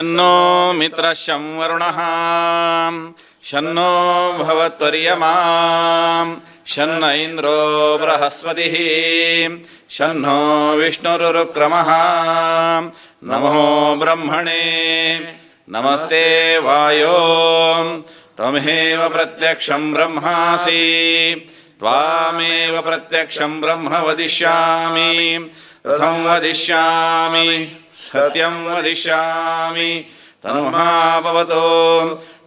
शन्नो मित्रशं वरुणः शन्नो भवत्वर्यमा शन्न इन्द्रो बृहस्पतिः शन्नो विष्णुरुक्रमः। नमो ब्रह्मणे नमस्ते वायो त्वमेव प्रत्यक्षं ब्रह्मासि त्वामेव प्रत्यक्षं ब्रह्म वदिष्यामि रथं वदिष्यामि सत्यं वदिष्यामि तन्महाभवतो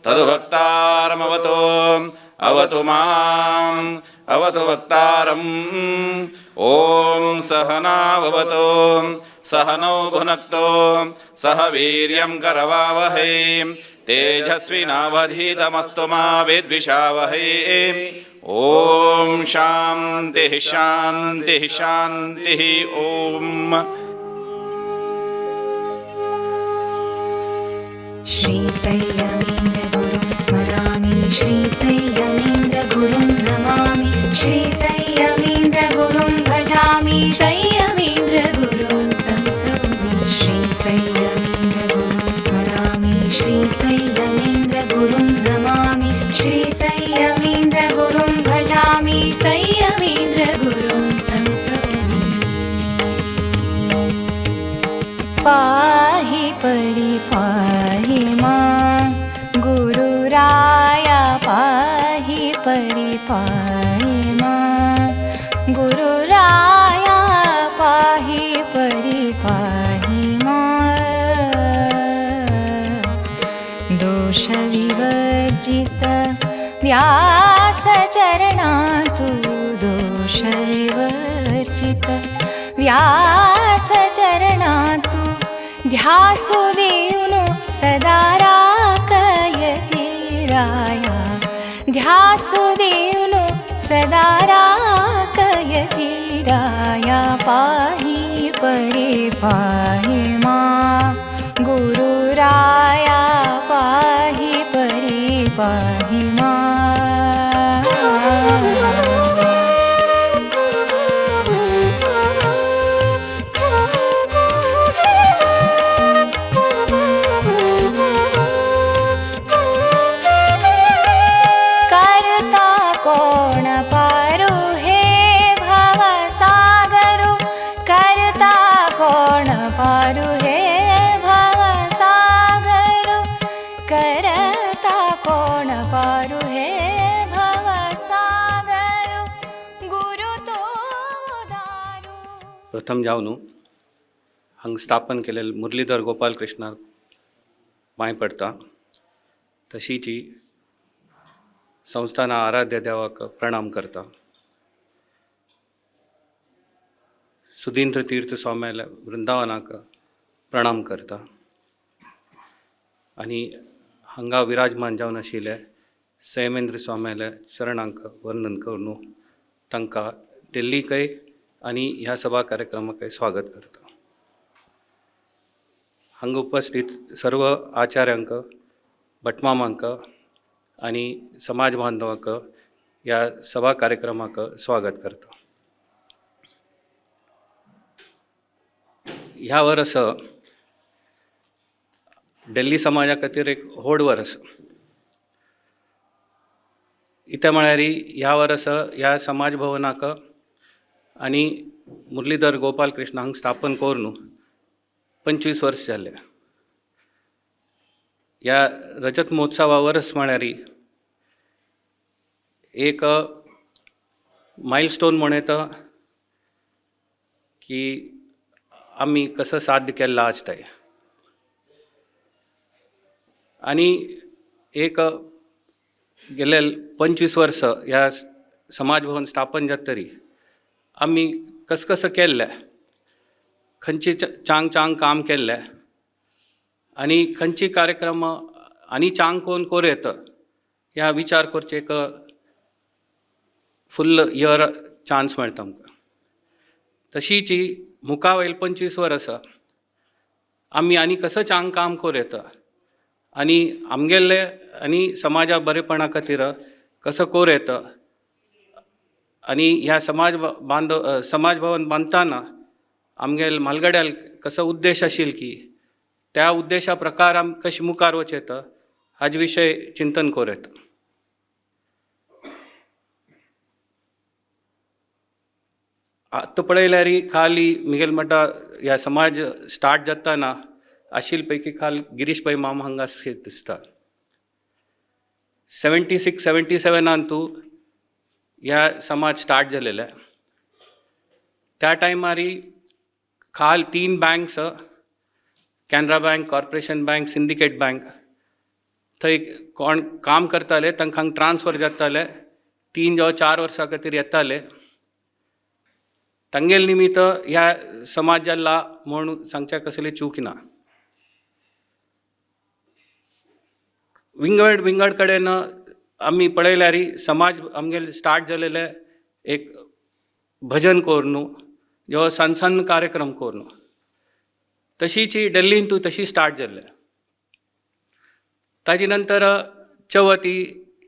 तद्भक्तारमवतो अवतु माम् अवतु वक्तारम्। ॐ सहना भवतु सहनौ भुनक्तु सह वीर्यं करवावहै तेजस्विनावधीतमस्तु मा विद्विषावहै। ॐ शान्तिः शान्तिः शान्तिः। ॐ श्रीसंयमेन्द्रगुरुं स्मरामि श्रीसंयमेन्द्रगुरुं नमामि श्रीसंयमेन्द्रगुरुं भजामि संयमेन्द्रगुरुं संसौमि। श्रीसंयमेन्द्रगुरुं स्मरामि श्रीसंयमेन्द्रगुरुं नमामि श्रीसंयमेन्द्रगुरुं भजामि संयमेन्द्रगुरुं संसौमि। पाहि परिपाहि मां गुरुराया पाहि परिपाहि मां गुरुराया पाहि परिपाहि मां। दोषविवर्जित व्यासचरणातु दोषविवर्जित व्यासचरणातु ध्यासु देवनु सदा राकयति राया ध्यासु देवनु सदा राकयति राया। पाहि परे पाहि मां गुरुराया पाहि परे पाहि मां। करता कोण पारू हे भवसागरु करता कोण पारू हे भवसागरु करता कोण पारू हे भवसागरु गुरु तो दारू। प्रथम जावन हांगा स्थापन केलेले मुरलीधर गोपाल कृष्णाक पांय पडटा, तशीच ही संस्थाना आराध्य देवाक प्रणाम करता। सुधींद्र तीर्थ स्वाम्याल्या वृंदावनाक प्रणाम करता आनी हांगा विराजमान जावन आशिल्ले संयमेंद्र स्वाम्याल्या चरणांक वंदन करून तांकां दिल्लीकय आनी ह्या सभा कार्यक्रमाकय स्वागत करता। हांगा उपस्थित सर्व आचार्यांक, भटमामांक आनी समाज बांधवांक ह्या सभा कार्यक्रमाक स्वागत करता। ह्या वर्स दिल्ली समाजा खातीर एक व्हड वर्स। इतें म्हळ्यार ह्या वर्स ह्या समाज भवनाक आनी मुरलीधर गोपाल कृष्ण हांगा स्थापन करून 25 वर्स जाले। ह्या रजत महोत्सवा वर्स म्हळ्यार एक मायलस्टोन म्हण येता की आमी कसो साध्य केल्लो आसताय आनी एक गेले 25 वर्स ह्या समाज भवन स्थापन जाता तरी आमी कस कसं केल्लें, खंयची चांग चांग काम केल्लें आनी खंयची कार्यक्रम आनी चांग कोन कोर येता ह्या विचार करचे एक फुल्ल इयर चान्स मेळटा आमकां। तशीच ही मुखा वयल 25 वर्स आमी आनी कसो चांग काम करूं येता आनी आमगेले आनी समाजा बरेपणा खातीर कसो करूं येता आनी ह्या समाज बांदव समाज भवन बांदतना आमगेले म्हालगड्याल कसो उद्देश आशिल्लो की त्या उद्देशा प्रकार आम कशें मुखार वचेत हाजे विशय चिंतन करूं येता. आतां पळयल्यार खाली मिगेल म्हणटा ह्या समाज स्टार्ट जाताना आशिल्ले पैकी खाल गिरीश पै मामा हांगा दिसता. 76 77 तूं ह्या समाज स्टार्ट जालेले. त्या टायमारी खाल 3 banks, Canara bank, corporation bank, syndicate bank, थंय कोण काम करताले तांकां ट्रान्सफर जाताले. 3 जावं 4 वर्सां खातीर येताले. तांगेले निमित्त ह्या समाज जाला म्हूण सांगच्या कसली चूक ना. विंगड विंगड कडेन आमी पळयल्यार समाज आमगेले स्टार्ट जालेले एक भजन करून जो सान सान कार्यक्रम करून तशीच डेल्लींतूय तशी स्टार्ट जाल्ले. ताजे नंतर चवथी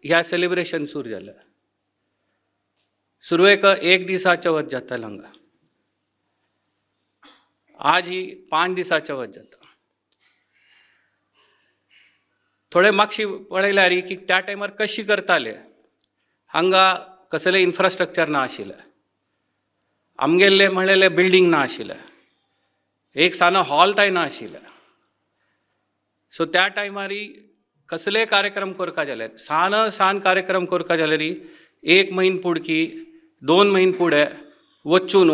ह्या सेलिब्रेशन सुरू जालें. सुरवेक एक दिसा चवथ जातालें हांगा, आज ही 5 दिसा चवथ जाता. थोडे मातशी पळयल्यार की त्या टायमार कशी करताले, हांगा कसलें इन्फ्रास्ट्रक्चर ना आशिल्लें, आमगेले म्हणलेले बिल्डींग ना आशिल्लें, एक सानो हॉल ताय ना आशिल्लें. सो त्या टायमारी कसले कार्यक्रम करपा जाल्यार सान सान कार्यक्रम करपा जाल्यार 1 म्हयनो पुडकी 2 म्हयने फुडें वचून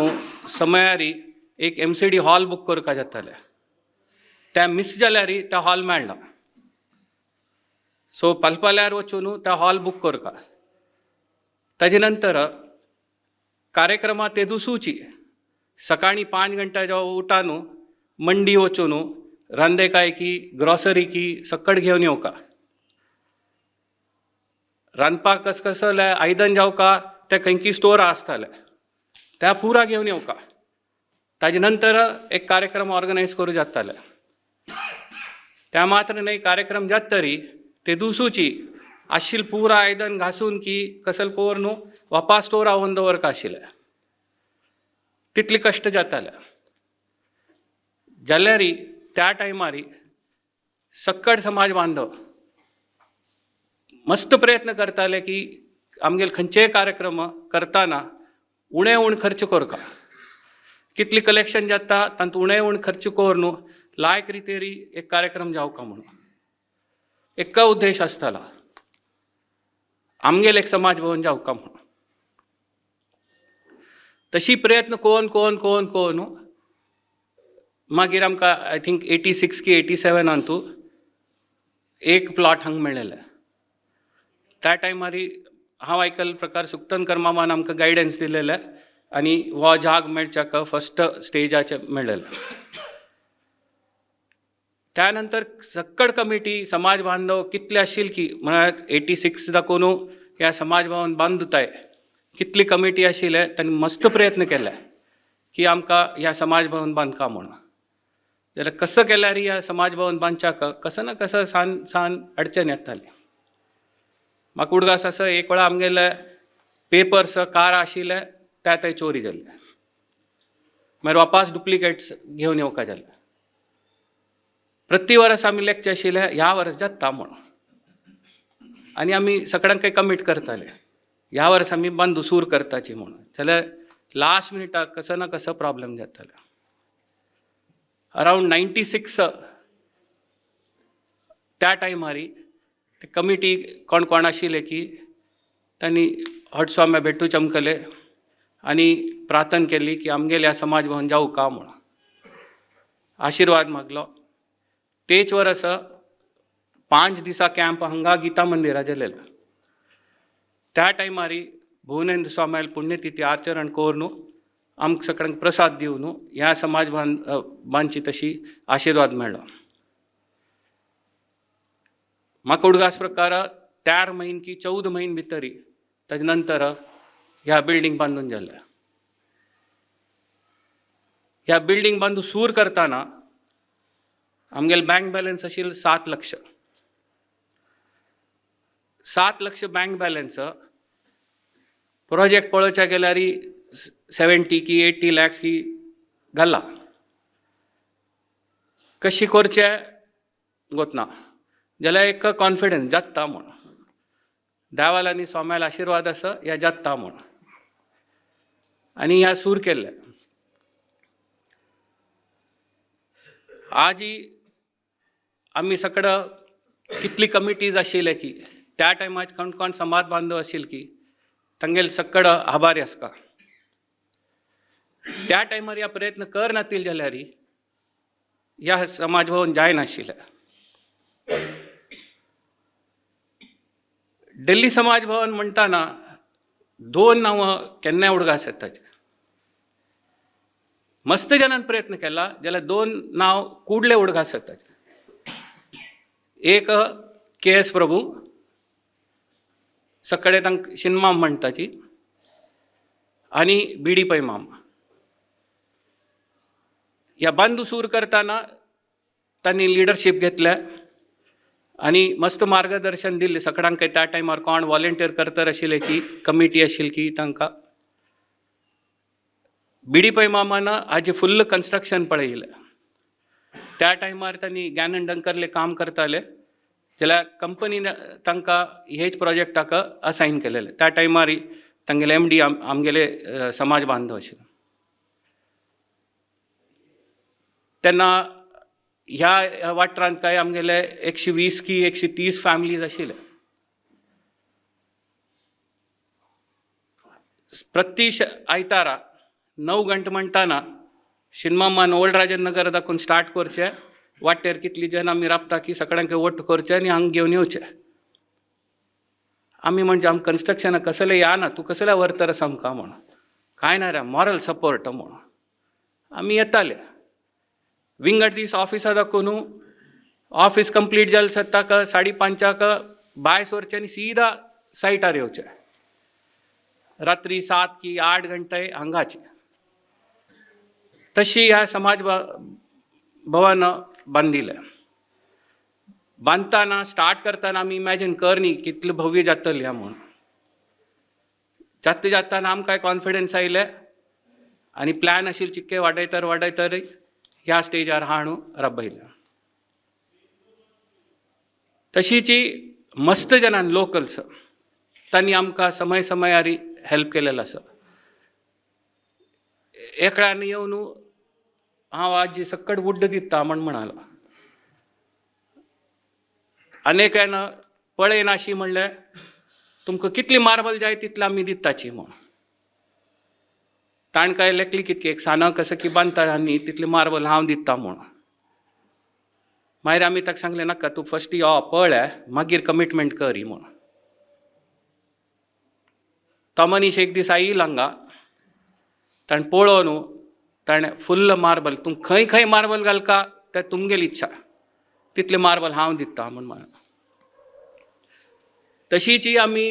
समयारी एक MCD hall book करपा जातालें. त्या मिस जाल्यार त्या हॉल मेळना. सो पालपाल्यार वचून त्या हॉल बूक करपा. ताजे नंतर कार्यक्रमा ते दुसूची सकाळी 5 घंटा जेव्हा उठानू मंडी वचून रांदेकाय की ग्रॉसरी की सकट घेवन येवका. रांदपाक कस कसले आयदन जावका ते खंयकी स्टोर आसताले त्या पुरा घेवन येवका. ताजे नंतर एक कार्यक्रम ऑर्गनायज करूं जाताले. त्या मात्र न्हय कार्यक्रम जात तरी ते दुसूची आशिल्ल पुरा आयदन घासून की कसल कोर न्हू वापास स्टोर व्हरून दवरका आशिल्लें. तितले कश्ट जाताले. जाल्यार त्या टायमार सक्कड समाज बांधव मस्त प्रयत्न करताले की आमगेले खंयचेय कार्यक्रम करतना उणे उण खर्च करका, कितली कलेक्शन जाता तांतूत उणे उण खर्च करून लायक रितेरी एक कार्यक्रम जावका म्हणून एका उद्देश आसतालो आमगेले एक समाज भवन जावका म्हणून. तशी प्रयत्न कोन कोन कोन कोन मागीर आमकां I think 86 की 87 तूं एक प्लॉट हांगा मेळ्ळेलें. त्या टायमार हांव आयकल्ले प्रकार सुक्तनकर मामान आमकां गायडन्स दिलेलें आनी हो जाग मेळच्याक फस्ट स्टेजाचेर मेळ्ळेलें. त्या नंतर सक्कड कमिटी समाज बांधव कितले आशिल्ले की म्हळ्यार 86 दाखोवन ह्या समाज भवन बांदताय कितली कमिटी आशिल्ले तांणी मस्त प्रयत्न केले की आमकां ह्या समाज भवन बांदका म्हणून. जाल्यार कसो केल्यार ह्या समाज भवन बांदच्याक कसो ना कसो सान सान अडचण येताली. म्हाका उडगास आसा एक वेळा आमगेले पेपर्स कार आशिल्ले त्या थंय चोरी जाल्ले, मागीर वापास डुप्लिकेट्स घेवन येवका जाले. प्रति वर्स आमी लेखचे आशिल्ले ह्या वर्स जाता म्हणून आनी आमी सगळ्यांक कमीट करताले ह्या वर्स आमी बंद सूर करताची म्हणून. जाल्यार लास्ट मिनिटाक कसो ना कसो प्रॉब्लम जातालो. अरावंड 96 त्या टायमार ते कमिटी कोण कोण आशिल्ले की तांणी हटस्वाम्या भेटू चमकले आनी प्रार्थना केली की आमगेल्या ह्या समाज भवन जावका म्हणून आशिर्वाद मागलो. तेच वर्स 5 दिसा कॅम्प हांगा गीता मंदिरा जालेलो. त्या टायमार भुवनेंद्र स्वाम्याल पुण्यतिथी आचरण करून आमकां सगळ्यांक प्रसाद दिवन ह्या समाज बांदची तशी आशिर्वाद मेळ्ळो. म्हाका उडगास प्रकार 4 म्हयने की 14 म्हयने भितर ताजे नंतर ह्या बिल्डींग बांदून जालें. ह्या बिल्डींग बांदून सूर करतना आमगेले बँक बॅलन्स आशिल्लो 7 लक्ष. 7 लक्ष बँक बॅलन्स प्रोजेक्ट पळोवच्या गेल्यार 70 की 80 लॅक्स की घाला. कशी करचे गोतना जाल्यार एक कॉन्फिडन्स जाता म्हूण देवाल आनी स्वाम्याल आशिर्वाद आसा ह्या जाता म्हूण आनी ह्या सूर केल्लें. आजी आमी सगळं कितली कमिटीज आशिल्ले की त्या टायमार कोण कोण समाज बांधव आशिल्ले की तांगेले सगळं आभारी आसता. त्या टायमार ह्या प्रयत्न कर नातील जाल्यार ह्या समाज भवन जायनाशिल्लें. दिल्ली समाज भवन म्हणटाना दोन नांवां केन्नाय उडगास येताचे. मस्त जाणान प्रयत्न केला जाल्यार दोन नांव कुडले उडगास येताचे. एक के एस प्रभू सकाळी तांकां शिनमाम म्हणटाची आनी बी डी पै माम. ह्या बांदू सूर करतना तांणी लिडरशीप घेतल्या आनी मस्त मार्गदर्शन दिल्लें सगळ्यांक. त्या टायमार कोण वॉलंटियर करतर आशिल्ले की कमिटी आशिल्ली की तांकां बी डी पै मामान हाजें फुल्ल कन्स्ट्रक्शन पळयलें. त्या टायमार तांणी ज्ञानन डंकरले काम करताले जाल्यार कंपनीन तांकां हेच प्रोजेक्टाक असायन केलेलें. त्या टायमार तांगेले एम डी आमगेले समाज बांधव आशिल्ले. तेन्ना ह्या वाठारांत काय आमगेले 120 की 130 फॅमिलीज आशिल्ले. प्रति आयतारा 9 गंटे म्हणटाना शिनमामान ओल्ड राजन नगर दाखोवन स्टार्ट करचें, वाटेर कितली जाण आमी राबता की सगळ्यांक वट्ट करचें आनी हांगा घेवन येवचें. आमी म्हणजे आम कन्स्ट्रक्शनाक कसलें या ना, तूं कसलें व्हरतर आसा आमकां म्हूण. कांय ना रे, मॉरल सपोर्ट म्हूण आमी येताले. विंगड दीस ऑफिसा दाखोवन ऑफिस कंप्लीट जालें सत्ताक 5:30 भायर सरचें आनी सीधा सायटार येवचें. रात्री 7 की 8 घंटे हांगाचे. तशी ह्या समाज भवन बांदिलें. बांदताना स्टार्ट करतना आमी इमॅजीन कर न्ही कितलें भव्य जातलें ह्या म्हूण. जाता जाताना आमकां कॉन्फिडन्स आयलें आनी प्लॅन आशिल्लें चिक्के वाडयतर वाडयतर ह्या स्टेजार हाडून राबयलें. तशीची मस्त जाणान लोकल्स तांणी आमकां समय समयार हेल्प केलेलो आसा. एकड्यान येवन हांव आजी सक्कड वुड्ड दिता म्हण म्हणालो. आनी एकल्यान पळयनाशी म्हणलें तुमकां कितली मार्बल जाय तितली आमी दिताची म्हूण. ताणें काय लेखली कितकी एक साना कसं की बांदता आनी तितली मार्बल हांव दिता म्हूण. मागीर आमी ताका सांगलें नाका तूं फस्ट यो पळय मागीर कमिटमेंट कर म्हूण. तो मनीस एक दीस आयिल्लो हांगा, ताणें पळोवन न्हू ताणें फुल्ल मार्बल तूं खंय खंय मार्बल घालका तें तुमगेली इच्छा तितलें मार्बल हांव दिता म्हूण म्हणलें. तशीच आमी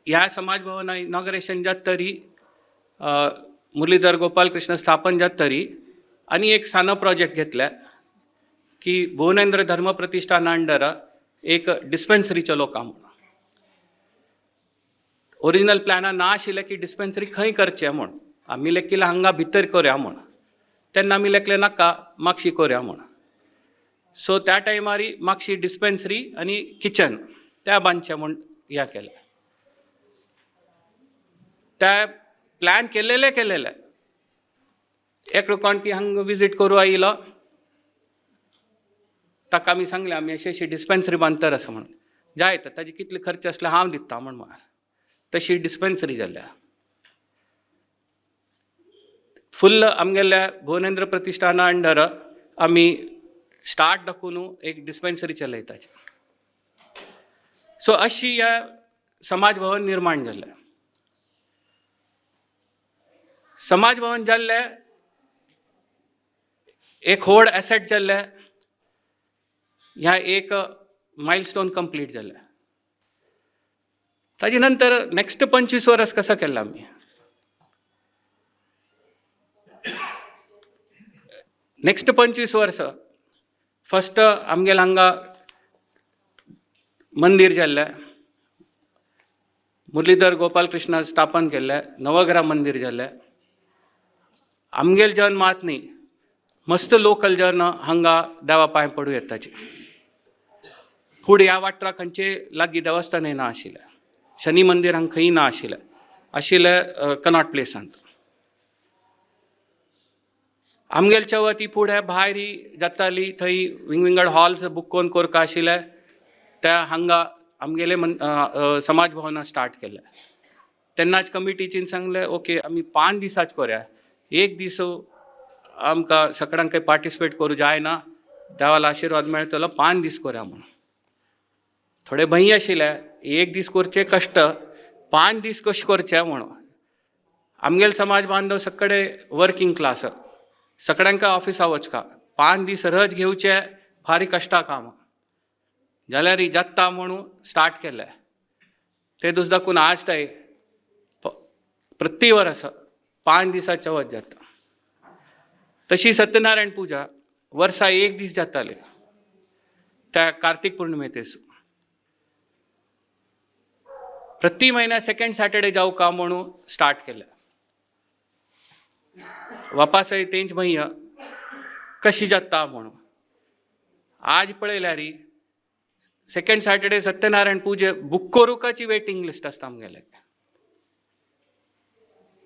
ह्या समाज भवना इनॉग्रेशन जाता तरी मुरलीधर गोपाल कृष्ण स्थापन जाता तरी आनी एक सानो प्रोजेक्ट घेतले की भुवनेंद्र धर्म प्रतिष्ठान अंडर एक डिस्पेन्सरी चलो काम. ओरिजिनल प्लॅना ना आशिल्लें की डिस्पेन्सरी खंय करचें म्हूण. आमी लेखिल्लें हांगा भितर करया म्हूण, तेन्ना आमी लेखलें नाका मागशी करया म्हूण. सो त्या टायमार मागशी डिस्पेन्सरी आनी किचन त्या बांदचें म्हूण ह्या केलें. त्या प्लॅन केलेलें केलेलें. एकलो कोण की हांगा विजीट करूं आयिल्लो ताका आमी सांगलें आमी अशी अशी डिस्पेन्सरी बांदतर आसा म्हणून. जाय तर ताजे कितले खर्च आसले हांव दिता म्हूण म्हळें. तशी डिस्पेन्सरी जाल्या. फुल्ल आमगेल्या भुवनेंद्र प्रतिष्ठाना अंडर आमी स्टार्ट दाखोवन एक डिस्पेन्सरी चलयताचे. सो अशी ह्या समाज भवन निर्माण जालें. समाज भवन जाल्लें एक व्हड एसेट जाल्लें, ह्या एक मायलस्टोन कंप्लीट जालें. ताजे नंतर नेक्स्ट 25 वर्स कसो केलां आमी. नेक्स्ट 25 वर्स फस्ट आमगेलें हांगा मंदीर जाल्लें, मुरलीधर गोपाल कृष्ण स्थापन केल्लें, नवग्रह मंदीर जाल्लें. आमगेले जन मात न्ही, मस्त लोकल जन हांगा देवा पांय पडूं येताचे. फुडें ह्या वाठाराक खंयचे लागीं देवस्थानय ना आशिल्लें, शनी मंदीर हांगा खंयी ना आशिल्लें, आशिल्लें कनॉट प्लेसांत. आमगेले चवथ ही फुडें भायर ही जाताली, थंय विंगविंगड हॉल्स बूक करून करपा आशिल्ले. त्या हांगा आमगेले समाज भवनां स्टार्ट केलें. तेन्नाच कमिटीचीन सांगलें ओके आमी 5 दिसांच करया, एक दीस आमकां सगळ्यांक पार्टिसिपेट करूं जायना, देवालो आशिर्वाद मेळटलो, 5 दीस करया म्हणून. थोडे भंय आशिल्ले, एक दीस करचे कश्ट, 5 दीस कशें करचे म्हणून. आमगेले समाज बांधव सगळे वर्कींग क्लास, सगळ्यांक ऑफिसा वचका, 5 दीस रज घेवचे भारी कश्टा काम, जाल्यार जाता म्हणून स्टार्ट केलें. ते दुसरे दाखून आज ते प्रति वर्स 5 दिसां चवथ जाता. तशी सत्यनारायण पुजा वर्सा एक दीस जाताले त्या कार्तिक पुर्णिमेतेस. प्रति म्हयन्या सेकंड सॅटर्डे जावका म्हणून स्टार्ट केलें. वापासय तेंच भंय कशी जाता म्हणून. आज पळयल्यार सेकंड सॅटर्डे सत्यनारायण पुजे बूक करुकाची वेटिंग लिस्ट आसता आमगेले.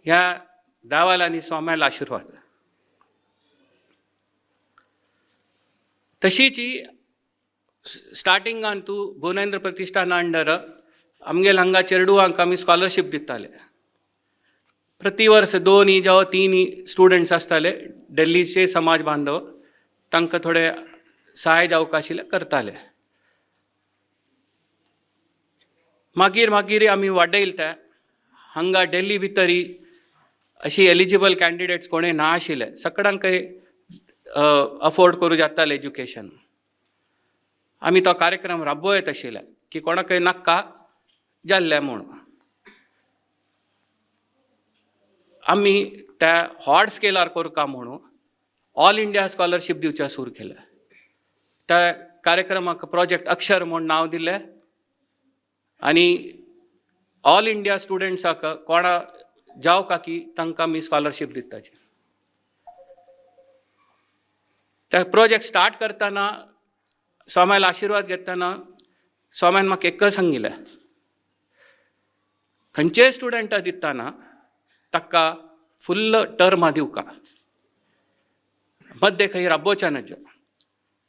ह्या देवाला आनी स्वाम्याला आशिर्वाद. तशीच ही स्टार्टिंगान तूं भुवनेंद्र प्रतिष्ठान अंडर आमगेले हांगा चेरडुवांक आमी स्कॉलरशीप दिताले. प्रति वर्स 2 जावं 3 स्टुडंट्स आसताले दिल्लीचे समाज बांधव, तांकां थोडे सहाय जावंक आशिल्लें करताले. मागीर मागीर आमी वाडयल ते हांगा दिल्ली भितरी अशी एलिजिबल कॅन्डिडेट्स कोणें ना आशिल्ले, सगळ्यांक अफोर्ड करूं जातालें एज्युकेशन. आमी तो कार्यक्रम राबोवं येत आशिल्ले की कोणाकय नाका जाल्लें म्हूण. आमी त्या व्हड स्केलार करता म्हणून ऑल इंडिया स्कॉलरशीप दिवच्या सुरू केलें. त्या कार्यक्रमाक प्रोजेक्ट अक्षर म्हूण नांव दिलें आनी ऑल इंडिया स्टुडंट्साक कोणा जावका की तांकां आमी स्कॉलरशीप दिताचे. त्या प्रोजेक्ट स्टार्ट करतना स्वाम्याला आशिर्वाद घेतना स्वाम्यान म्हाका एकच सांगिल्लें, खंयचेय स्टुडंटाक दितना ताका फुल्ल टर्मा दिवका, मद्दे खंय राबोवच्या नज,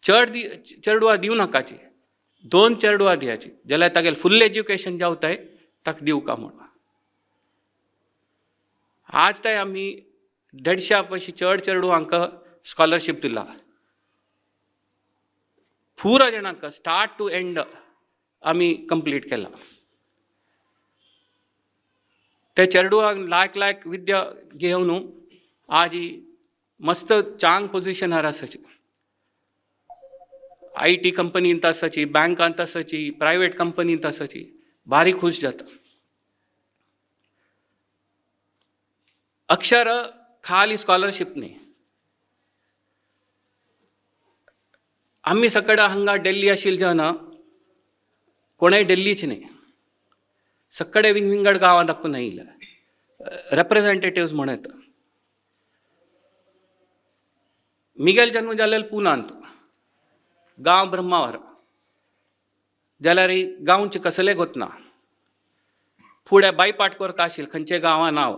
चड दी चेडवां दिवं नाकाची, 2 चेडवां दियाची, जाल्यार तागेलें फुल्ल एज्युकेशन जावताय ताका दिवका म्हूण. आज ते आमी 150 पयशे चड चेडवांक स्कॉलरशीप दिला, पुरा जाणांक स्टार्ट टू एंड आमी कंप्लीट केला. ते चेडवांक लायक लायक विद्या घेवन आज ही मस्त चांग पोजिशनार आसाची, I T कंपनींत आसाची, बँकांत आसाची, प्रायवेट कंपनींत आसाची, बारीक खूश जाता. अक्षर खाली स्कॉलरशीप न्ही. आमी सगळ्या हांगा दिल्ली आशिल्ले जेन्ना कोणेय दिल्लीच न्ही, सगळे विंगविंगड गांवां दाखोवन आयिल्ले रेप्रेजेंटेटिव्स म्हण येता. मिगेल जन्म जाल्ले पुनांत, गांव ब्रह्मावर, जाल्यार गांवचे कसले गोतना फुडें बायपाट करता आशिल्लें खंयच्या गांवां नांव.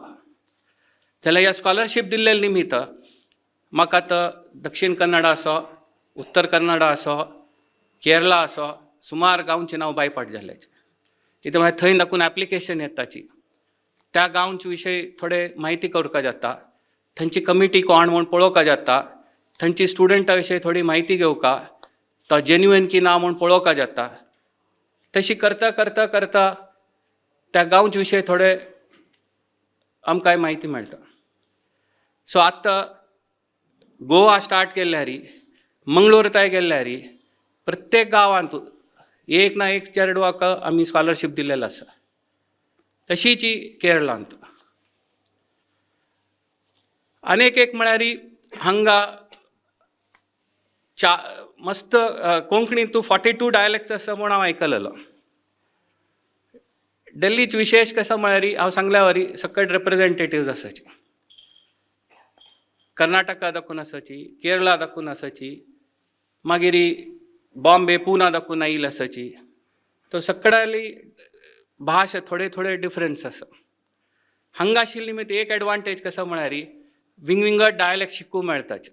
जाल्यार ह्या स्कॉलरशीप दिल्ले निमित्त म्हाका आतां दक्षिण कन्नडा आसो, उत्तर कन्नडा आसो, केरळा आसो, सुमार गांवचें नांव बायपाट जाल्लें. कित्याक मागीर थंय दाखून एप्लिकेशन येताची, त्या गांवचे विशय थोडे म्हायती करपाक जाता, थंयची कमिटी कोण म्हूण पळोवपाक जाता, थंयची स्टुडंटा विशय थोडी म्हायती घेवका, तो जेन्युइन की ना म्हूण पळोवपाक जाता. तशी करता करता करता त्या गांवचे विशय थोडे आमकांय म्हायती मेळटा. सो आतां गोवा स्टार्ट केल्ल्यारी, मंगळूर ताय गेल्ल्यारी, प्रत्येक गांवांत एक ना एक चेडवाक आमी स्कॉलरशीप दिल्लेलो आसा. तशीच ही केरळांत आनीक एक म्हळ्यार हांगा चा मस्त कोंकणींत तूं 42 डायलॅक्ट्स आसा म्हूण हांव आयकलेलो. दिल्लीच विशेश कसो म्हळ्यार हांव सांगल्या वरी सकट रेप्रेजेंटेटिव्स आसाची, कर्नाटका दाखोवन आसाची, केरळा दाखोवन आसाची, मागीर बॉम्बे पुना दाखून आयिल्ली आसाची. तो सकडाली भाशा थोडे थोडे डिफरन्स आसा. हांगा आशिल्ली निमित्त एक एडवांटेज कसो म्हळ्यार विंगविंगड डायलॅक्ट शिकूंक मेळटाचे.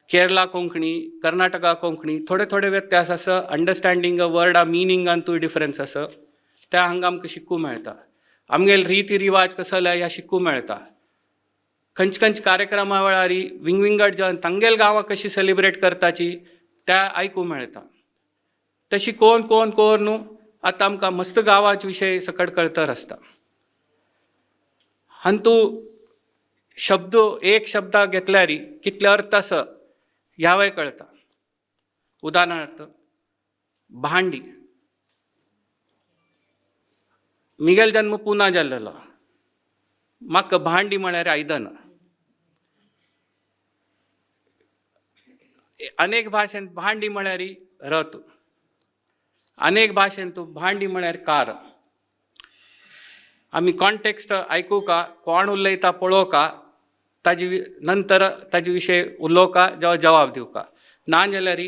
केरला कोंकणी, कर्नाटका कोंकणी, थोडे थोडे व्यत्यास आसा. अंडरस्टँडींग वर्डा मिनिंगांतूय डिफरन्स आसा. त्या हांगा आमकां शिकूंक मेळटा. आमगेले रिती रिवाज कसो जाल्यार ह्या शिकूंक मेळटा. खंयचे खंयचे कार्यक्रमा वेळार विंगविंगड जन तांगेल गांवां कशी सेलिब्रेट करताची त्या आयकूंक मेळटा. तशी कोण कोण कोण न्हू आतां आमकां मस्त गांवाचे विशय सकट कळतर आसता. हातूंत शब्द एक शब्दा घेतल्यार कितले अर्थ आसा ह्यावय कळटा. उदाहरणार्थ भांडी. मिगेल जन्म पुना जाल्लेलो. म्हाका भांडी म्हळ्यार आयदनां. अनेक भाशेन भांडी म्हळ्यार रथ, अनेक भाशेन तूं भांडी म्हळ्यार कार. आमी कॉन्टेक्स्ट आयकुका, कोण उलयता पळोवका, ताजे नंतर ताजे विशय उलोवका जावं जवाब दिवका. ना जाल्यार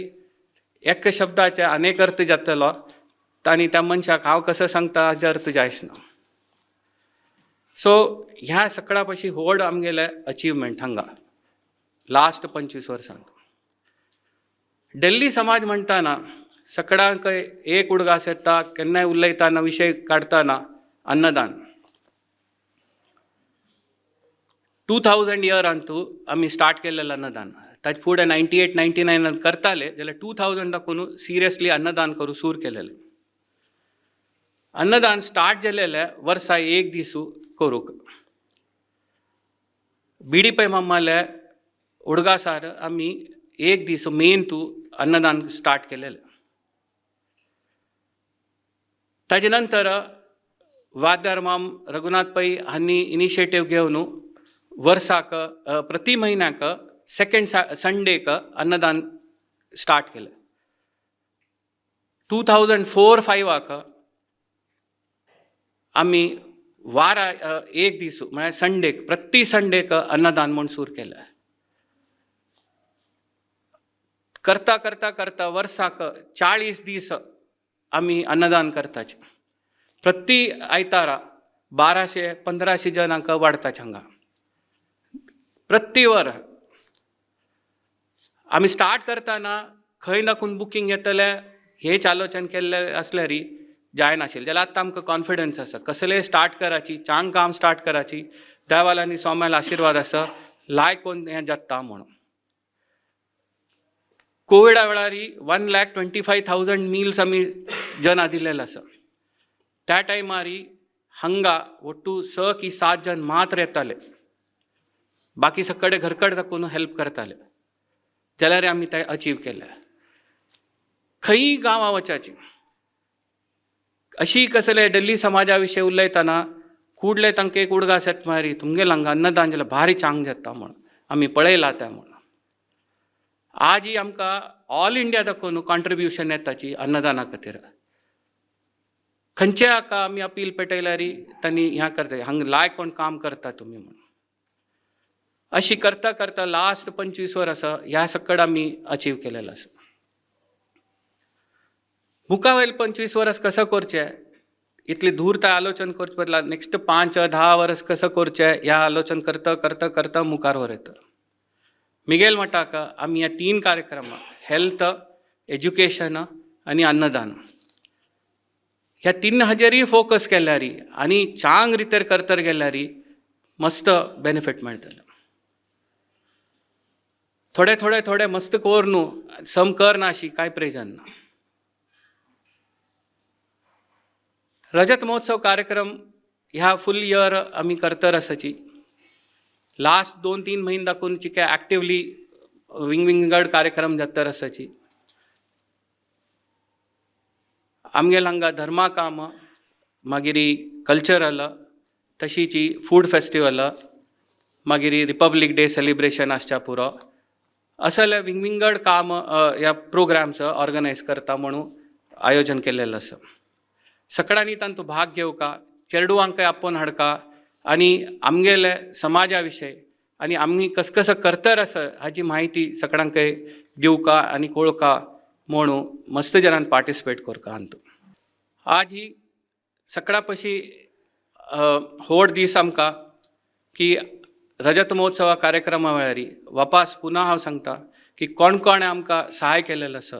एका शब्दाचे अनेक अर्थ जातलो आनी त्या मनशाक हांव कसो सांगता हाजो अर्थ जायच ना. सो ह्या सगळ्या पशी व्हड आमगेलें अचिवमेंट हांगा लास्ट 25 वर्सांत. दिल्ली समाज म्हणटाना सगळ्यांक एक उडगास येता केन्नाय उलयतना विशय काडटना अन्नदान. 2000 इयरांतू आमी स्टार्ट केल्लें अन्नदान. ताजे फुडें 98 99 करताले जाल्यार 2000 दाखोवन सिरियसली अन्नदान करूं सूर केलेलें. अन्नदान स्टार्ट जालेलें वर्सा एक दीस करूंक. बीडी पै मम्माले उडगासार आमी एक दीस मेन तूं अन्नदान स्टार्ट केलेलें. ताजे नंतर वाद्यार माम रघुनाथ पै हांणी इनिशिएटीव घेवन वर्साक प्रति म्हयन्याक सेकेंड संडेक अन्नदान स्टार्ट केलें. 2004-5 आमी वारा एक दीस म्हळ्यार संडेक प्रति संडेक अन्नदान म्हूण सुरू केलें. करता करता करता वर्साक 40 दीस आमी अन्नदान करताचे. प्रति आयतारा 1200 1500 जणांक वाडटाचे हांगा प्रति वर. आमी स्टार्ट करतना खंय नाकून बुकींग येतलें हेच आलोचन केल्लें आसल्यार जायनाशिल्लें. जाल्यार आतां आमकां कॉन्फिडन्स आसा कसलें स्टार्ट कराची, चांग काम स्टार्ट कराची. देवाला आनी सोम्याला आशिर्वाद आसा लायक कोण हें जाता म्हणून. कोविडा वेळार 1,25,000 मिल्स आमी जना दिलेले आसा. त्या टायमार हांगा ಒಟ್ಟು 6 की 7 जन मात्र येताले, बाकी सगळे घरकड दाखोवन हेल्प करताले. जाल्यार आमी तें अचीव केलें. खंयी गांवां वचाची अशी कसले दिल्ली समाजा विशय उलयतना कुडले तांकां एक उडगास येता म्हळ्यार तुमगेलें हांगा अन्नदान जाल्यार भारी चांग जाता म्हूण आमी पळयलां तें म्हूण. आजय आमकां ऑल इंडिया दाखोवन कॉन्ट्रिब्युशन येताची अन्नदाना खातीर. खंयच्या हाका आमी अपील पेटयल्यार तांणी ह्यां करता, हांगा लायक कोण काम करता तुमी म्हूण. अशी करता करता लास्ट 25 वर्सां ह्या सकड आमी अचीव केलेलो आसा. मुखा वयले 25 वर्स कसो करचें इतली दूर तें आलोचन करचे बदला नेक्स्ट 5-10 वर्स कसो करचें ह्या आलोचन करता करता करता मुखार व्हरता. मिगेल मठाक आमी ह्या 3 कार्यक्रमां हेल्थ, एज्युकेशन आनी अन्नदान ह्या 3 हाजेरय फोकस केल्यार आनी चांग रितेर करतर गेल्यार मस्त बेनिफीट मेळटलें. थोडे थोडे थोडे मस्त कोर न्हू सम कर ना अशी कांय प्रयोजन ना. रजत महोत्सव कार्यक्रम ह्या फूल इयर आमी करतर आसाची. लास्ट 2-3 म्हयने दाखोवन चिके एक्टिवली विंगविंगड कार्यक्रम जातर आसाची. आमगेले हांगा धर्मा काम, मागीर कल्चरल, तशीच फूड फेस्टिवल, मागीर रिपब्लीक डे सेलिब्रेशन आसच्या पुरो असले विंगविंगड काम ह्या प्रोग्राम्स ऑर्गनायज करता म्हणून आयोजन केलेलें आसा. सगळ्यांनी तांतूत भाग घेवका, चेडवांकय आपोवन हाडका आनी आमगेले समाजा विशय आनी आमी कस कसो करतर आसा हाजी म्हायती सगळ्यांकय दिवका आनी कोळका म्हणून मस्त जणान पार्टिसिपेट करका अंतू. आज ही सगळ्या पशी व्हड दीस आमकां की रजत महोत्सवा कार्यक्रमा वेळार वापास पुन्हा हांव सांगता की कोण कोण आमकां सहाय केलेलें आसा,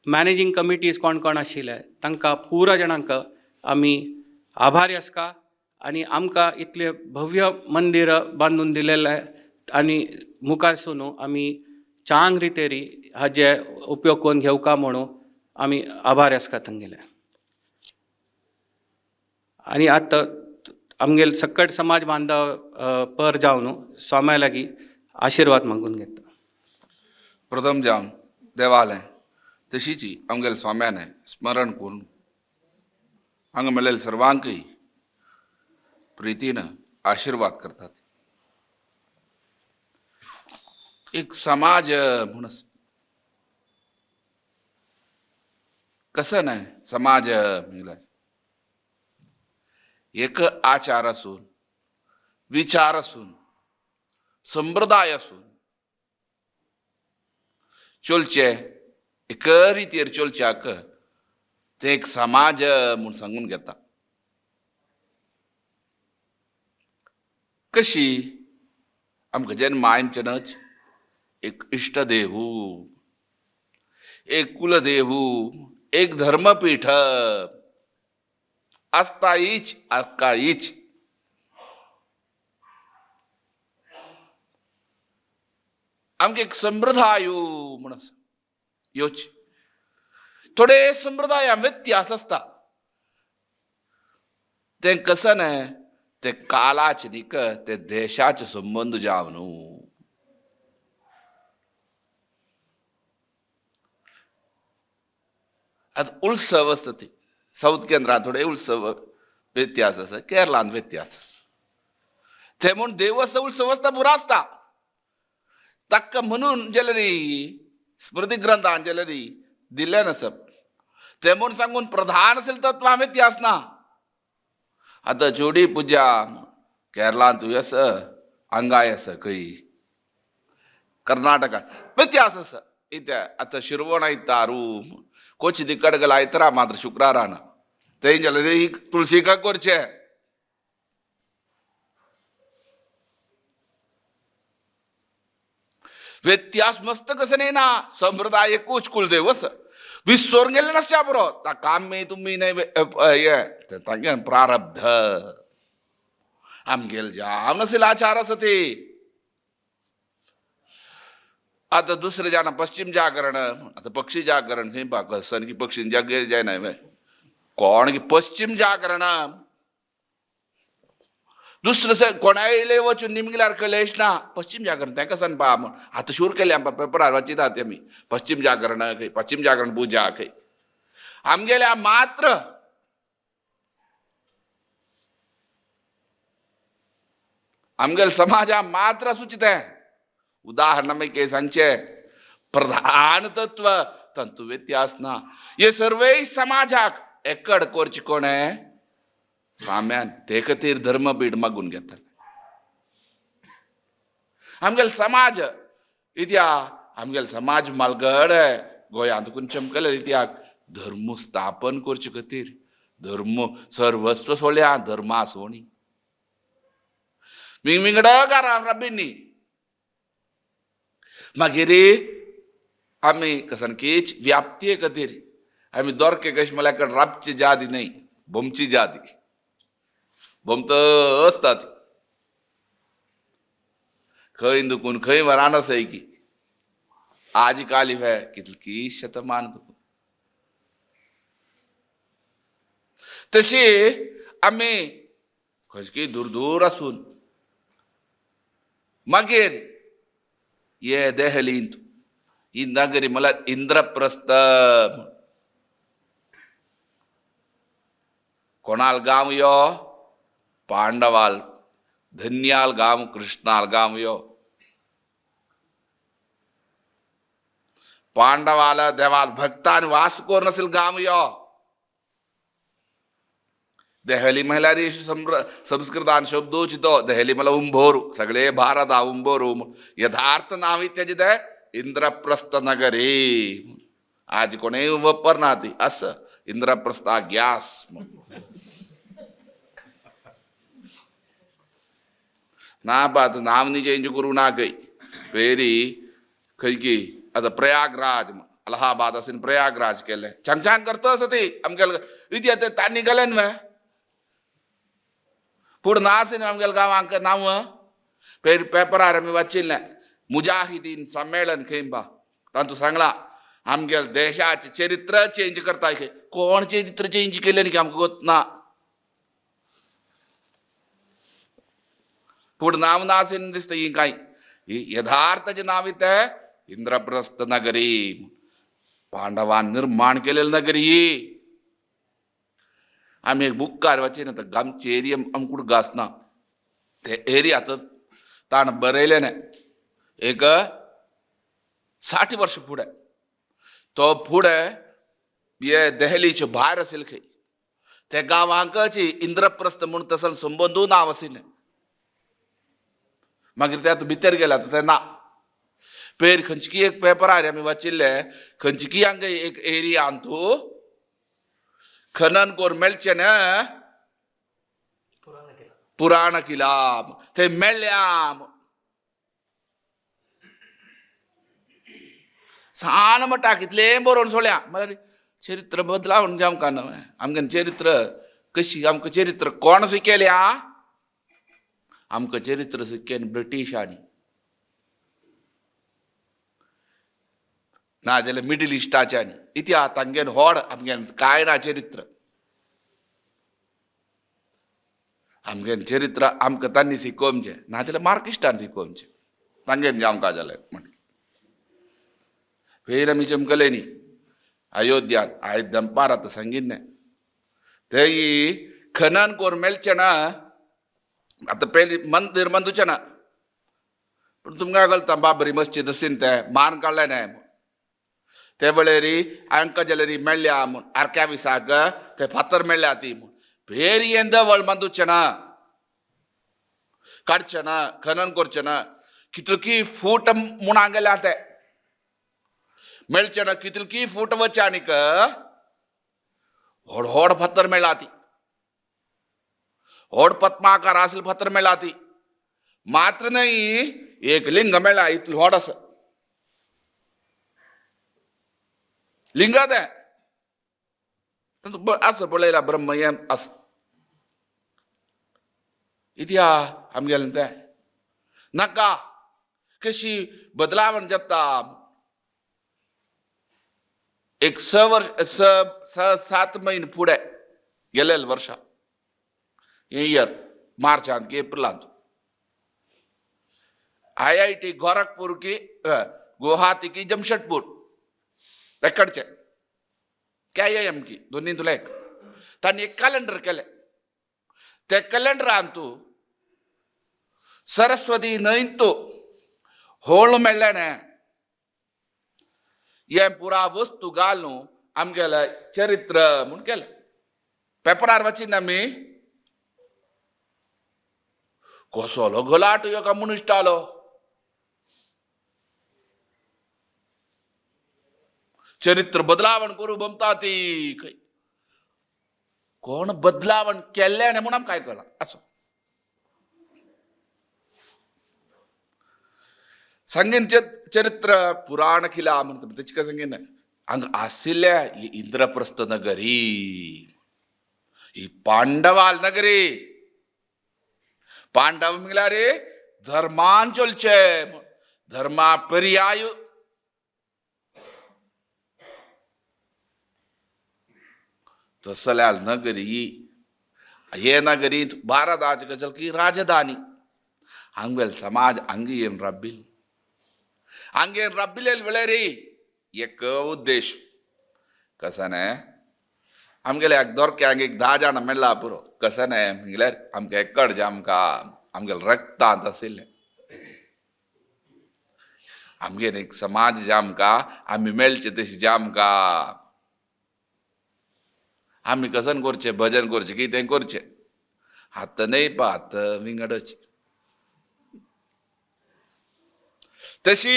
मॅनेजींग कमिटीज कोण कोण आशिल्ले तांकां पुरा जाणांक आमी आभारी आसका आनी आमकां इतलें भव्य मंदीर बांदून दिलेलें आनी मुखार सून आमी चांग रितेरी हाजे उपयोग करून घेवका म्हणून आमी आभारी आसका तांगेले. आनी आतां आमगेले सकट समाज बांधव पर जावन स्वाम्या लागीं आशिर्वाद मागून घेता. प्रथम जावन देवालय तशीची आमगेले स्वाम्याने स्मरण करून हांगा मेळिल्ले सर्वांकय प्रितीन आशीर्वाद करतात. एक समाज म्हूण कसं नाही समाज म्हणल्यार एक आचार असून, विचार असून, संप्रदाय असून चलचे एक रितीर चलच्याक ते एक समाज म्हूण सांगून घेता. कशी आमकां जेन्ना मायमचेनच एक इश्टदेहू, एक कुलदेहू, एक धर्मपीठ आसताईच आसकाईच. आमकां एक संप्रदाय म्हूण आसा, योच थोडे संप्रदाया व्यत्यास आसता. तें कसं न्हय ते कालाचे न्ही ते देशाचे संबंद जावन न्हू. आतां उत्सव आसता ती सावथ केंद्रांत थोडे उत्सव व्यत्यास आसा, केरळांत व्यत्यास आसा. ते म्हूण देवस्थ उत्सव आसता पुरो आसता ताका म्हणून जाल्यार स्मृती ग्रंथान जाल्यार दिल्लें नासप ते म्हूण सांगून प्रधान असेल तत्वां व्यत्यास ना. आतां जोडी पुजा केरळांतूय आसा, हांगाय आसा, खंय कर्नाटका व्यत्यास आसा. इत्या आतां शिरवण आयतारू कोची दिक्कड आयतरा मात्र शुक्रारान ते जाल्यार तुळशीका करचें. व्यत्यास मस्त कसं नाही ना, संप्रदाय एकूच कुलदेव आसा विसरून गेले नासच्या बरो ताका आमी तुमी न्हय हे तांगे प्रारब्ध आमगेले जावन आशिल्ले आचार आसा ते. आतां दुसरें जाणा पश्चिम जागरण, आतां पक्षी जागरण खंय कसन की पक्षी जागे जायना कोण की पश्चिम जागरण दुसरें कोणायले वचून निमगिल्यार कळेश ना पश्चिम जागरण तें कसन पा म्हूण आतां शूर केलें आमकां पेपरार वाचितात ते आमी पश्चिम जागरण खंय पश्चिम जागरण पुजा खंय आमगेल्या मात्र आमगेल्या समाजा मात्र सुचित उदाहरण में सांगचे प्रधान तत्व तंतु व्यत्यास ना. हे सर्वय समाजाक एकड करचे कोण स्वाम्यान ते खातीर धर्मपीठ मागून घेतात. आमगेले समाज इत्या आमगेले समाज मालगड गोंयांत कोण चमकले इत्याक धर्म स्थापन करचे खातीर धर्म सर्वस्व सोल्या धर्मा सोणी विंगविंगड घरां राबिन्नी. मागीर आमी कसानकीच व्याप्ती खातीर आमी दोरके कशें म्हळ्यार राबची जादी न्हय बोमची जादी बोमत आसता ती खंय दुखून खंय वरान आसाय की आज काल हे कितली शतमान दुखून तशी आमी खंयची दूर दूर आसून मागीर ये देहलींत ही नगरी म्हळ्यार इंद्रप्रस्थ कोणाल गांव यो पांडवाल धन्याल गांव कृष्णाल गांव यो पांडवाल देवाल भक्तान वास करून असेल गांव यो. देहली म्हळ्यार संस्कृतान शब्दोचितो देहली मला उंभोरू सगळे भारत उंभोरू यथार्थ नाव इत्यादी ते इंद्रप्रस्थ नगरी. आज कोणेय वापरना ती असं इंद्रप्रस्था गॅस. ना बा आतां नांव न्ही चेंज करूं ना खंय पेरी खंय की आतां प्रयागराज अलाहाबाद असेल प्रयागराज केलें छांग छांग करता आसा ती आमगेले इती आतां तांणी गेलें न्हय पूण ना आसा न्हय आमगेल्या गांवांक नांव. पेर पेपरार आमी वाचिल्लें मुजाहिदीन संमेलन खंय बा तातूंत सांगलां आमगेले देशाचें चरित्र चेंज करता खंय. कोण चरित्र चेंज केलें न्ही आमकां गोत ना. पूण नांव ना आसून दिसता ही कांय ही यथार्थाचें नांव तें इंद्रप्रस्थ नगरी. पांडवान निर्माण केलेली नगरी ही. आमी एक बुकार वाचिना आतां गांवची एरिया आमकां कुठं गासना ते एरिया आतां ताणें बरयलें न्हय एक 60 वर्ष फुडें तो फुडें हे देहलीचे भायर आशिल्ले खंय त्या गांवांकच इंद्रप्रस्थ म्हूण तसो संबंदू नांव आशिल्लें. मागीर ते आतां भितर गेले आतां तें ना. पेर खंयची एक पेपरार आमी वाचिल्ले खंयची हांगा एक एरियांत खनन करून मेळचें न्हय पुराण किला ते मेळ्ळ्या. सान म्हणटा कितलें बरोवन सोडल्या मागीर चरित्र बदलावन आमकां न्हय आमगे चरित्र कशी आमकां चरित्र कोण शिकयल्या आमकां चरित्र शिकयन ब्रिटिशांनी ना जाल्यार मिडल इस्टाच्यांनी. इतिहास तांगेन होड आमगेन कांय ना चरित्र. आमगेन चरित्र आमकां तांणी शिकोवचें ना जाल्यार मार्किस्टान शिकोवचें तांगेन आमकां जालें म्हण. फेर आमी चमकले न्ही अयोध्यान आयज दनपार आतां सांगिल्लें तेय खनन करून मेळचें ना. आतां पयलीं मंदीर मंदूचें ना पूण तुमकां कळटा बाबरी मस्जिद आसीन तें मान काडलें न्हय ते वेळेरी हांकां जाल्यार मेळ्ळ्या म्हूण आरक्या विसाक ते फातर मेळ्ळ्या ती म्हूण भेर हें देवळ बांदूचें ना काडचें ना खनन करचें ना. कितलकी फूट म्हूण हांगेल्या ते मेळचें ना कितलकी फूट वचचे आनीक व्हड व्हड फातर मेळ्ळा ती व्हड पद्माकार आसले फातर मेळ्ळा ती. मात्र न्हय एक लिंग मेळ्ळा इतलें व्हड आसा लिंग तें आसा पळयला ब्रह्म हें आसा इतिहास आमगेलें तें नाका कशी बदलावण जाता. एक 6 वर्ष 6 7 म्हयने फुडें गेलेले वर्सा हे इयर मार्चांत की एप्रिलांत IIT Gorakhpur की गुवाहाटी की जमशेदपूर तेकडचे KIM की दोन्ही तुला एक तांणी एक कॅलेंडर केलें. ते कॅलेंडरान तूं सरस्वती न्हंयत होळ मेळ्ळें न्हय हें पुरा वस्तू घालून आमगेलें चरित्र म्हूण केलें. पेपरार वाचिना आमी कसलो गलाट यो कम्युनिस्टालो. चरित्र बदलावण करू बमता ती खंय कोण बदलावण केल्लें न्हय म्हूण आमकां काय कळना. आसूं सांगीन चरित्र पुराण किला म्हणटा तेचे काय सांगीन हांगा आशिल्ल्या ही इंद्रप्रस्थ नगरी ही पांडवाल नगरी. पांडव म्हळ्यार धर्मान चलचे धर्मा पर्याय तसल्या नगरी हे नगरींत भारताची गजाल की राजधानी हांगेल समाज हांगा येवन राबिल हांगा येवन राबिल्ले वेळार एक उद्देश कसो न्हय आमगेले एक दोरक्यांक एक 10 जाणां मेळ्ळा पुरो. कसो न्हय म्हळ्यार आमकां एकड जे आमकां आमगेले रक्तांत आशिल्लें आमगेर एक समाज जे आमकां आमी मेळचे तशें जे आमकां आमी कसन करचें भजन करचें कितें करचें आतां न्हय पा आतां विंगडच. तशी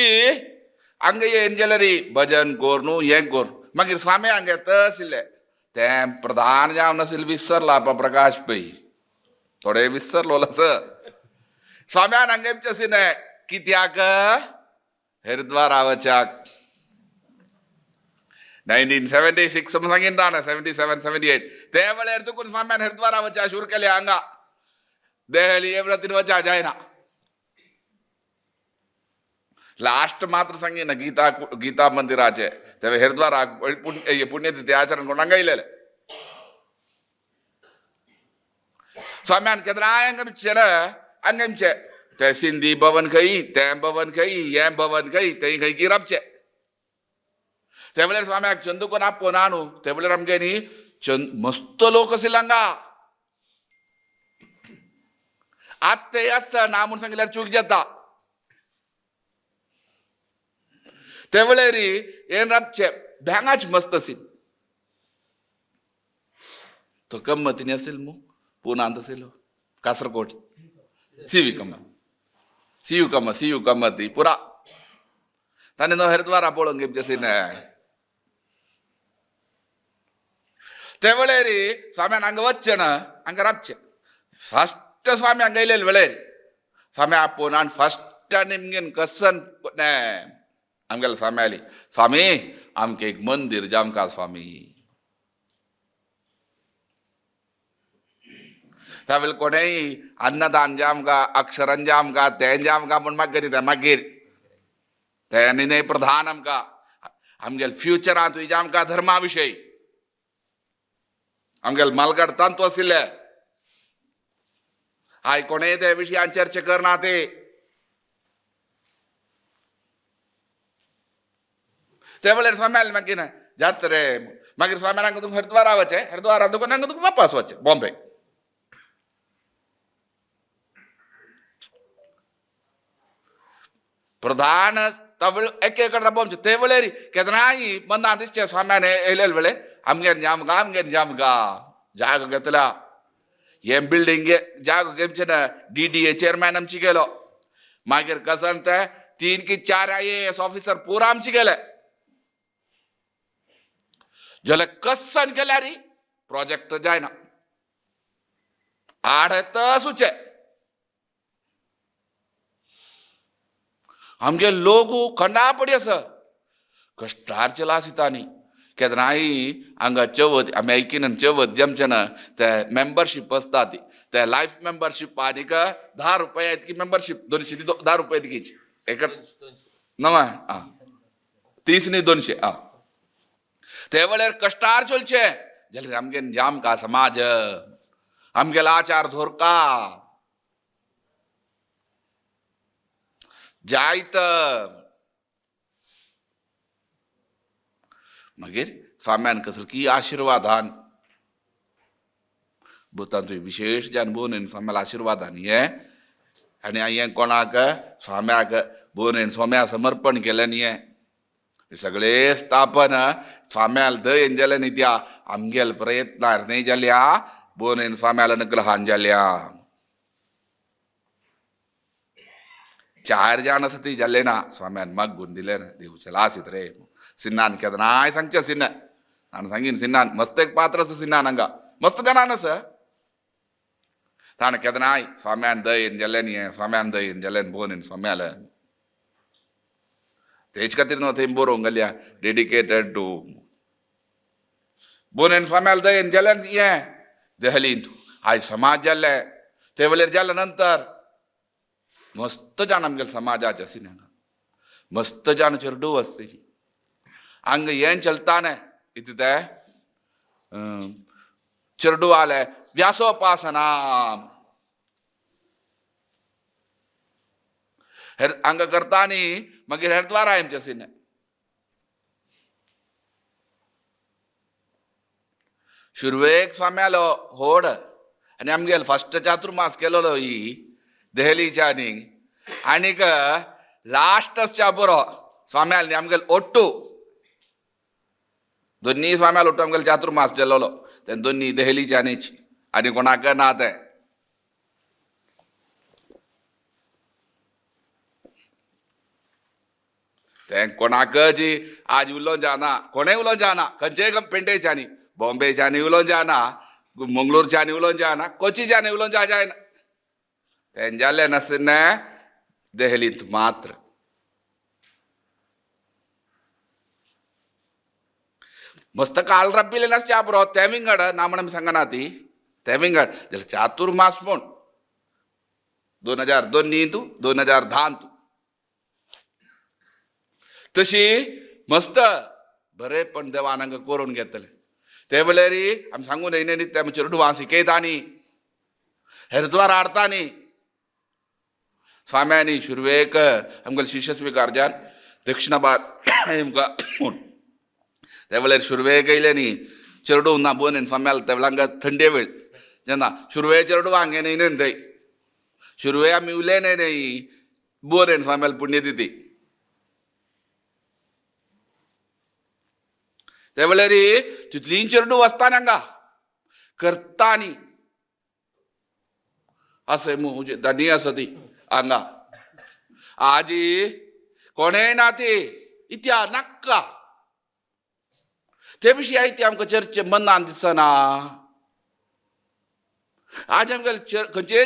हांगा येन जाल्यार भजन कोर न्हू हें कोर. मागीर स्वामी हांगा येता आशिल्ले तें प्रधान जावन आशिल्लें विसरला प्रकाश पै थोडे विसरलो सर. स्वाम्यान हांगा येवचें आशिल्लें कित्याक हरिद्वारा वच्याक 1976 सांगीन ना 77 78 ते वेळार तुकून स्वाम्यान हरिद्वारा वच्या सुरू केले हांगा देहली एवढं वच्या जायना. लास्ट मात्र सांगीन गीता गीता मंदिराचे ते हरिद्वाराक पुण्यतिथी आचरण करून हांगा येयलेले. स्वाम्यान केन्नाय हांगा आमचें हांगा आमचें ते सिंधी भवन खंय तें भवन खंय हें भवन खंय तें खंय की राबचें. ते वेळार स्वाम्याक चंदूकोन आपोवन न्हू ते वेळार आमगे न्ही चंद मस्त लोक आशिल्ले हांगा. आतां ते आसा ना म्हूण सांगल्यार चूक जाता. ते वेळार हें राबचें बँगाच मस्त आशिल्ली. तो गम्मतीनी आशिल्लो मू पुनांत आशिल्लो Kasaragod C V Kamath C U Kamath C U Kamath पुरा ताणें न्हू हरिद्वारा पळोवंक घेवचें आशिल्लें. ते वेळार स्वाम्यान हांगा वचचें ना हांगा राबचें. फस्ट स्वामी हांगा येयलेले वेळार स्वामी आपोवन आनी फस्ट निमगेन कसन आमगेले स्वामी आयली स्वामी आमकां एक मंदीर जामका स्वामी. त्या वेळार कोणेय अन्नदान जामका अक्षरान जामका तें जामका म्हूण मागीर तें मागीर तें न्ही प्रधान आमकां आमगेले फ्युचरांत जामका धर्मा विशयी आमगेले मालगाड तांतू आशिल्ले आय कोणेय ते विशयान चर्चा करना ते. ते वेळार स्वामी आयले मागीर जात रे मागीर स्वामी हांगा तुका हरिद्वारा वचें हरिद्वारा तुका हांगा तुका वापस वचें बॉम्बे. प्रधान तवळ एके कडेन राबोवचें ते वेळार केन्नाय मनां दिसचें स्वाम्यान येयलेले वेळे आमगेर जामगा आमगेर जामगा जागो घेतला हें बिल्डींग जागो घेवचें ना DDA chairman आमची गेलो. मागीर कसन ते 3 की 4 IAS officer पुरा आमची गेले. जाल्यार कसन केल्यार प्रोजेक्ट जायना आड तसूचे. आमगे लोक खंडा पडी आसा कश्टार चला आसता न्ही केन्नाय हांगा चवथ आमी आयकीन चवथ जमचें ना ते मेंबरशीप आसता ती ते लायफ मेंबरशीप आनीक 10 रुपया इतकी मेंबरशीप 200 10 रुपया इतकीच एक नवा आं 30 न्ही 200 आं. ते वेळार कश्टार चलचें जाल्यार आमगे जामका समाज आमगेलो आचार धोरका जायत. मागीर स्वाम्यान कसलो की आशिर्वादान भूतांचो विशेश जान बोनेन स्वाम्याला आशिर्वादान हें आनी हें कोणाक स्वाम्याक बोनेन स्वाम्या समर्पण केलें न्ही हें सगळे स्थापन स्वाम्याल दयेन जालें न्ही त्या आमगेल प्रयत्नार न्ही जाल्या बोनेन स्वाम्याल अनुग्रहान जाल्या. 4 जाण आसा ती जाले ना स्वाम्यान मागून दिलें ना देवचें आसीत रे सिन्हान केन्नाय सांगचें सिन्हा आनी सांगीन सिन्हान मस्त एक पात्र आसा सिन्हान हांगा मस्त जाणान आसा ताणें केन्नाय स्वाम्यान दयेन जालें न्ही स्वाम्यान दयेन जालें बोनेन स्वाम्याले तेच खातीर न्हू थंय बरोवंक घालया डेडिकेटेड टू बोनेन स्वाम्याल दयेन जालें हें देहलींत आयज समाज जाल्लें ते वेळार जाल्या नंतर मस्त जाण आमगेले समाजाचे आशिल्ले हांगा मस्त जाण चेरडूव आशिल्ली हांगा हें चलता न्ही इतलें तें चेरडुवाले व्यासोपासना हांगा करता न्ही मागीर हरिद्वारा आमचें आशिल्लें. सुरवेक स्वाम्यालो होड आनी आमगेलो फस्ट चातुर्मास केलोलो ही देहलीच्या न्ही आनीक लास्टच्या बरो स्वाम्याल न्ही आमगेलो ओट्टू दोन्ही स्वाम्याल ओट्टू आमगेलो चातुर्मास केलोलो ते दोन्ही देहलीच्या न्हीच आनी कोणाक ना ते. तें कोणाकच आज उलोवंक जायना, कोणें उलोवंक जायना, खंयचेय पेंटेच्यानी, बॉम्बेच्यानी उलोवंक जायना, मंगळूरच्यानी उलोवंक जायना, कोचीच्यानी उलोवंक जायना. तेंजालें नासना देहलींत मात्र. मस्त काल रब्बिले नासच्या बरो तें विंगड ना म्हण आमी सांगना ती तें विंगड. जाल्यार चातुर्मास म्हूण 2002 तूं 2010 तूं तशी मस्त बरें पण देवान हांगा करून घेतलें. ते वेळार आमी सांगू न्हय न्ही ते चेडवां शिकयता न्ही, हरिद्वार हाडता न्ही. स्वाम्यांनी सुरवेक आमकां शिष्य स्विकारच्यान दक्षिणा आमकां म्हूण ते वेळार सुरवेक येयले न्ही चेडूं ना बोन स्वाम्याल ते वेळार हांगा थंडे वेळ जेन्ना सुरवे चेडवां हांगे न्हय न्हय थंय सुरवे आमी उलय न्हय न्हय बोन स्वाम्याल पुण्यतिथी. ते वेळार तितलीं चेडूं वचता हांगा करता न्ही अशें म्हूण धनी आसा ती हांगा. आजी कोणेय ना ती इत्या नाक्का ते विशीं आयती आमकां चर्चे मनान दिसना. आज आमकां खंयचे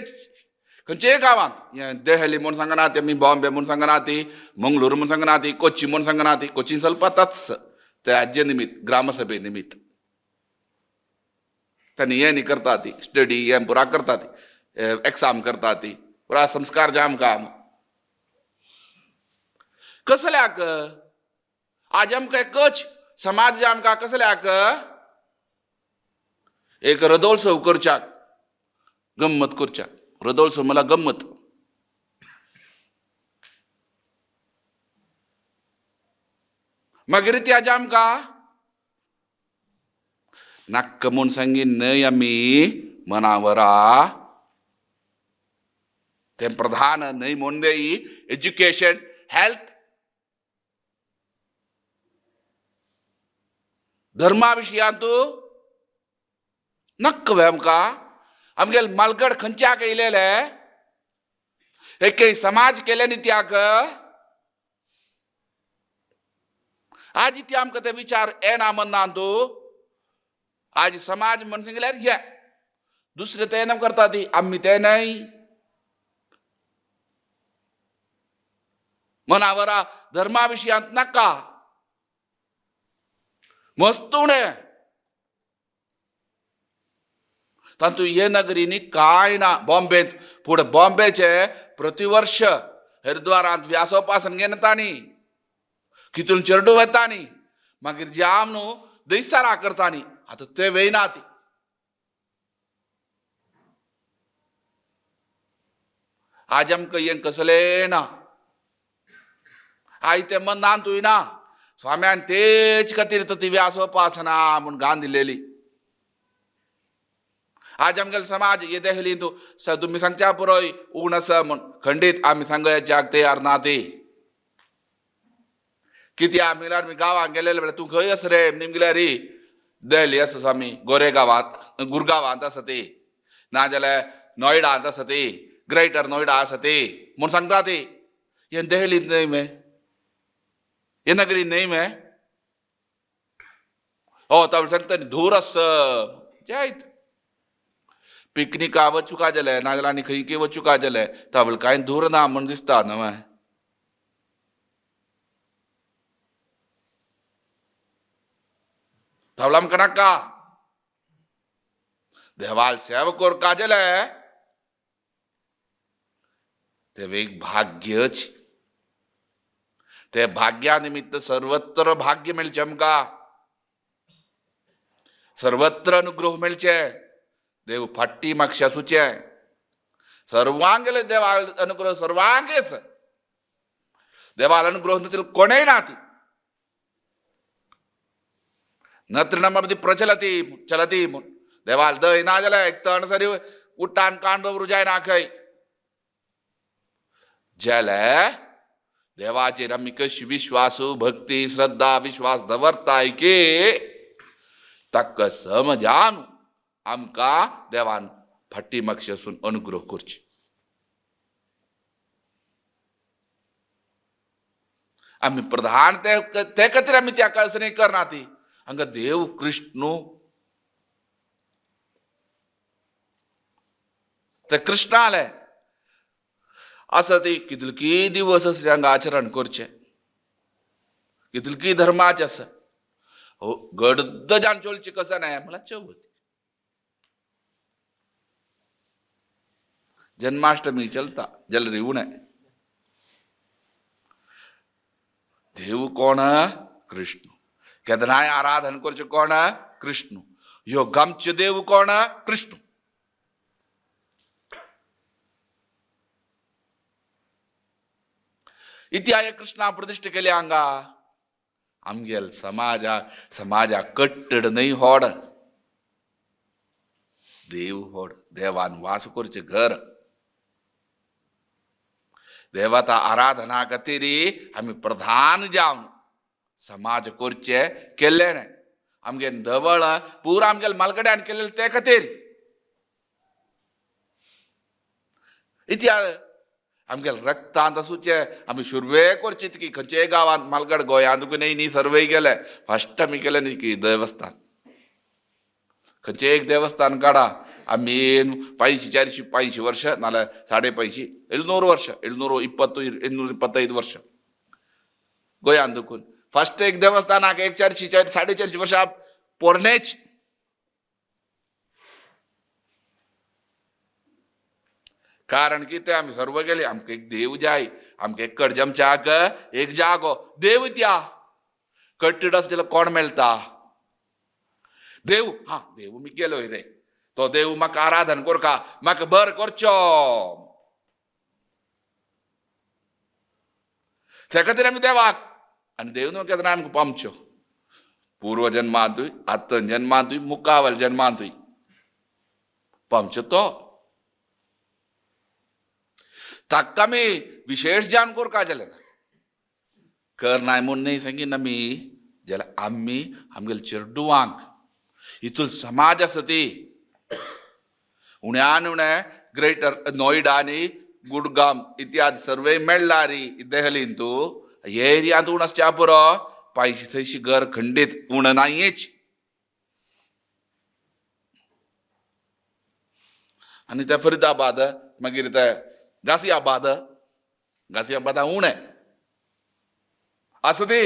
खंयचेय गांवांत देहली म्हूण सांगना ती, आमी बॉम्बे म्हूण सांगना ती, मंगळूर म्हूण सांगना ती, कोची म्हूण सांगना ती. कोचीन चलपाताच ते राज्य निमित्त ग्रामसभे निमित्त तांणी हें न्ही करता ती स्टडी हें पुरा करता ती एक्साम करता ती पुरा संस्कार जाम काम कसल्याक. आज आमकां एकच समाज आमकां कसल्याक एक रदोत्सव करच्याक गम्मत करच्याक. रदोत्सव म्हणल्यार गम्मत. मागीर ती आज आमकां नाक्क म्हूण सांगी न्हय आमी मनावरा तें प्रधान न्हय म्हूण न्हय एज्युकेशन हेल्थ धर्मा विशयांत नक्क वे आमकां. आमगेले मालगड खंयच्याक येयलेले एक समाज केले न्ही त्याक. आज ती आमकां ते विचार येना म्हणना तूं. आज समाज म्हण सांगल्यार हे दुसरे ते ना करता ती आमी ते न्हय. मनावरा धर्मा विशयांत नाका मस्त उणें तातूंत हे नगरीनी कांय ना. बॉम्बेंत पूण बॉम्बेचे प्रतिवर्ष हरिद्वारांत व्यासोपासन घेता न्ही, कितून चेडूं वता न्ही, मागीर जाम न्हू दैसारा करता न्ही. आतां ते वयना ती. आज आमकां हें कसलें ना. आयज तें मनांतूय ना. स्वाम्यान तेच खातीर तर ती व्यासोपासना म्हूण घाण दिलेली. आज आमगेले समाज हे देहली तूं तुमी सांगच्या पुरोय उण आसा म्हूण खंडीत आमी सांगयाच्याक तयार ना ती. कित्याक आमी आमी गांवांत गेलेले म्हळ्यार तूं खंय आसा रे निमगेल्या री देहली आसा स्वामी गोरे गांवांत गुरगांवांत आसा ती, नाजाल्यार नोयडांत आसा ती, ग्रेटर नोयडा आसा ती म्हूण सांगता ती. हें देहलींत न्हय मे, हे नगरी न्हय मे. हो तावळ सांगता न्ही धूर आसा जायत पिकनिका वचूका जालें नाजाल्यार आनी खंय खंय वचूका जालें तावळ कांय धूर ना म्हूण दिसता न्हय. तावळ आमकां नाका देवाल सेवा करका जालें तें एक भाग्यच. ते भाग्या निमित्त सर्वत्र भाग्य मेळचें आमकां, सर्वत्र अनुग्रह मेळचे. देव फाटी मागशे आसूचे सर्वांगेले देवाल अनुग्रह सर्वांगेच देवाल अनुग्रह नुतील कोणेय ना ती. न तृणमपि प्रचलती चलती म्हूण देवाल दय ना जाल्यार एक तण सरी उट्टान कान दवरू जायना खंय. जाल्यार देवाचेर आमी कशी विश्वासू भक्ती श्रद्धा विश्वास दवरताय की ताका समजान आमकां देवान फाटी मागशी आसून अनुग्रह करची. आमी प्रधान ते ते खातीर आमी त्या कळसणी करना ती. हांगा देव कृष्ण, ते कृष्णाले आसा ती कितलकी दिवस आसा हांगा आचरण करचें, कितलकी धर्माचें आसा. हो गडद जाण चोलची कसं नाही म्हणल्यार चवथ. जन्माष्टमी चलता जल रिवणे. देव कोण? कृष्ण. केदनाय आराधन करचें कोण? कृष्ण. ह्यो गामचे देव कोण? कृष्ण. इतिहाय कृष्णा प्रतिष्ठा केली हांगा. आमगेल समाजा समाजा कट्टड न्हय होड, देव होड. देवान वास करचें घर, देवता आराधना खातीर आमी प्रधान जावन समाज करचे केल्ले न्हय. आमगे धवळ पुरा आमगेले मालगड्यान केल्लें ते खातीर. इतिहास आमगे रक्तांत आसूचे आमी सुरवे करचे की खंयच्याय गांवांत मालगड गोंयांत न्हय न्ही सर्वे गेले फस्ट आमी केले न्ही की देवस्थान. खंयचें एक देवस्थान काडा आमी 500 400 500 ವರ್ಷ ನಾಳೆ 550 700 ವರ್ಷ 720 725 ವರ್ಷ गोंयांत दुखून फस्ट एक देवस्थानाक एक 400 450 वर्षां पोरणेच. कारण कितें आमी सर्व गेले. आमकां एक देव जाय, आमकां एक कडजमच्याक एक जागो देव त्या कट्टीड आसा जाल्यार कोण मेळटा? देव. हा देव मी गेलो रे, तो देव म्हाका आराधन करका, म्हाका बर करचो. त्या खातीर आमी देवाक आनी देव न्हू केन्ना आमकां पामच्यो. पूर्व जन्मांतूय आतां जन्मांतूय मुखावल जन्मांतूय पामच्यो तो. ताका आमी विशेष जाण करका जालें कर नाय म्हूण न्हय सांगीन आमी, जाल्यार आमी आमगेले चेडवांक हितून समाज आसा ती उण्यान उणें ग्रेटर नोयडा आनी गुडगाम इत्यादी सर्वे मेळ्ळा री देहलीन तूं हे एरियांत उण आसच्या पुरो 500 600 घर खंडीत उण नायच. आनी ते फरिदाबाद मागीर ते गासियाबाद, गासियाबादा उणें आसा ती.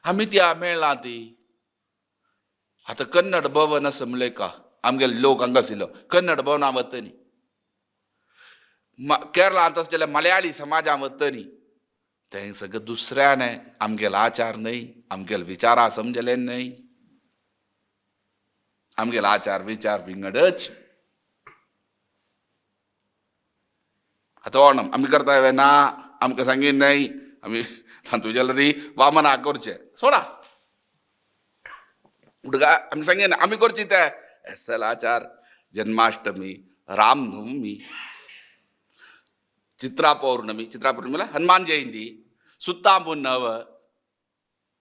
आमी त्या मेळ्ळा ती. आतां कन्नड भवन आसा म्हणलें का आमगेले लोक हांगा आशिल्लो कन्नड भवना वतनी, केरळांत आसा जाल्यार मलयाळी समाजां वतनी. तें सगळें दुसऱ्यान आमगेले आचार न्हय, आमगेले विचारां समजले न्हय, आमगेले आचार विचार विंगडच. आतां ओणम आमी करता ना, आमकां सांगीन न्हय, आमी तातूंत जाल्यार वामना करचें सोडा उडगा आमी सांगीन आमी करची ते एसल आचार. जन्माष्टमी, रामनवमी, चित्रा पौर्णमी, चित्रा पौर्णमी म्हणल्यार हनुमान जयंती, सुत्ता पुन्नव,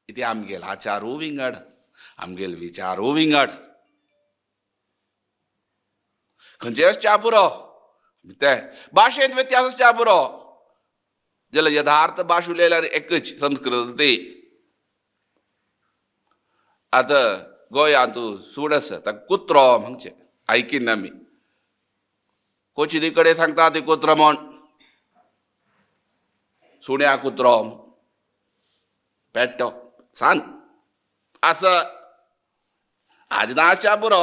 इति आमगेल आचारू विंगड, आमगेल विचारू विंगड. खंयचेय आसच्या पुरो ते भाशेंत व्यत्यास आसच्या पुरो, जाल्यार यथार्थ भाश उलयल्यार एकच संस्कृत ती. आतां गोंयांत सूण आसा ताका कुत्रो म्हणचें आयकीन आमी, कोचिनी कडेन सांगता ती कुत्रो म्हण, सुण्या कुत्रो पेट्टो सांग आसा. आज ना आसच्या पुरो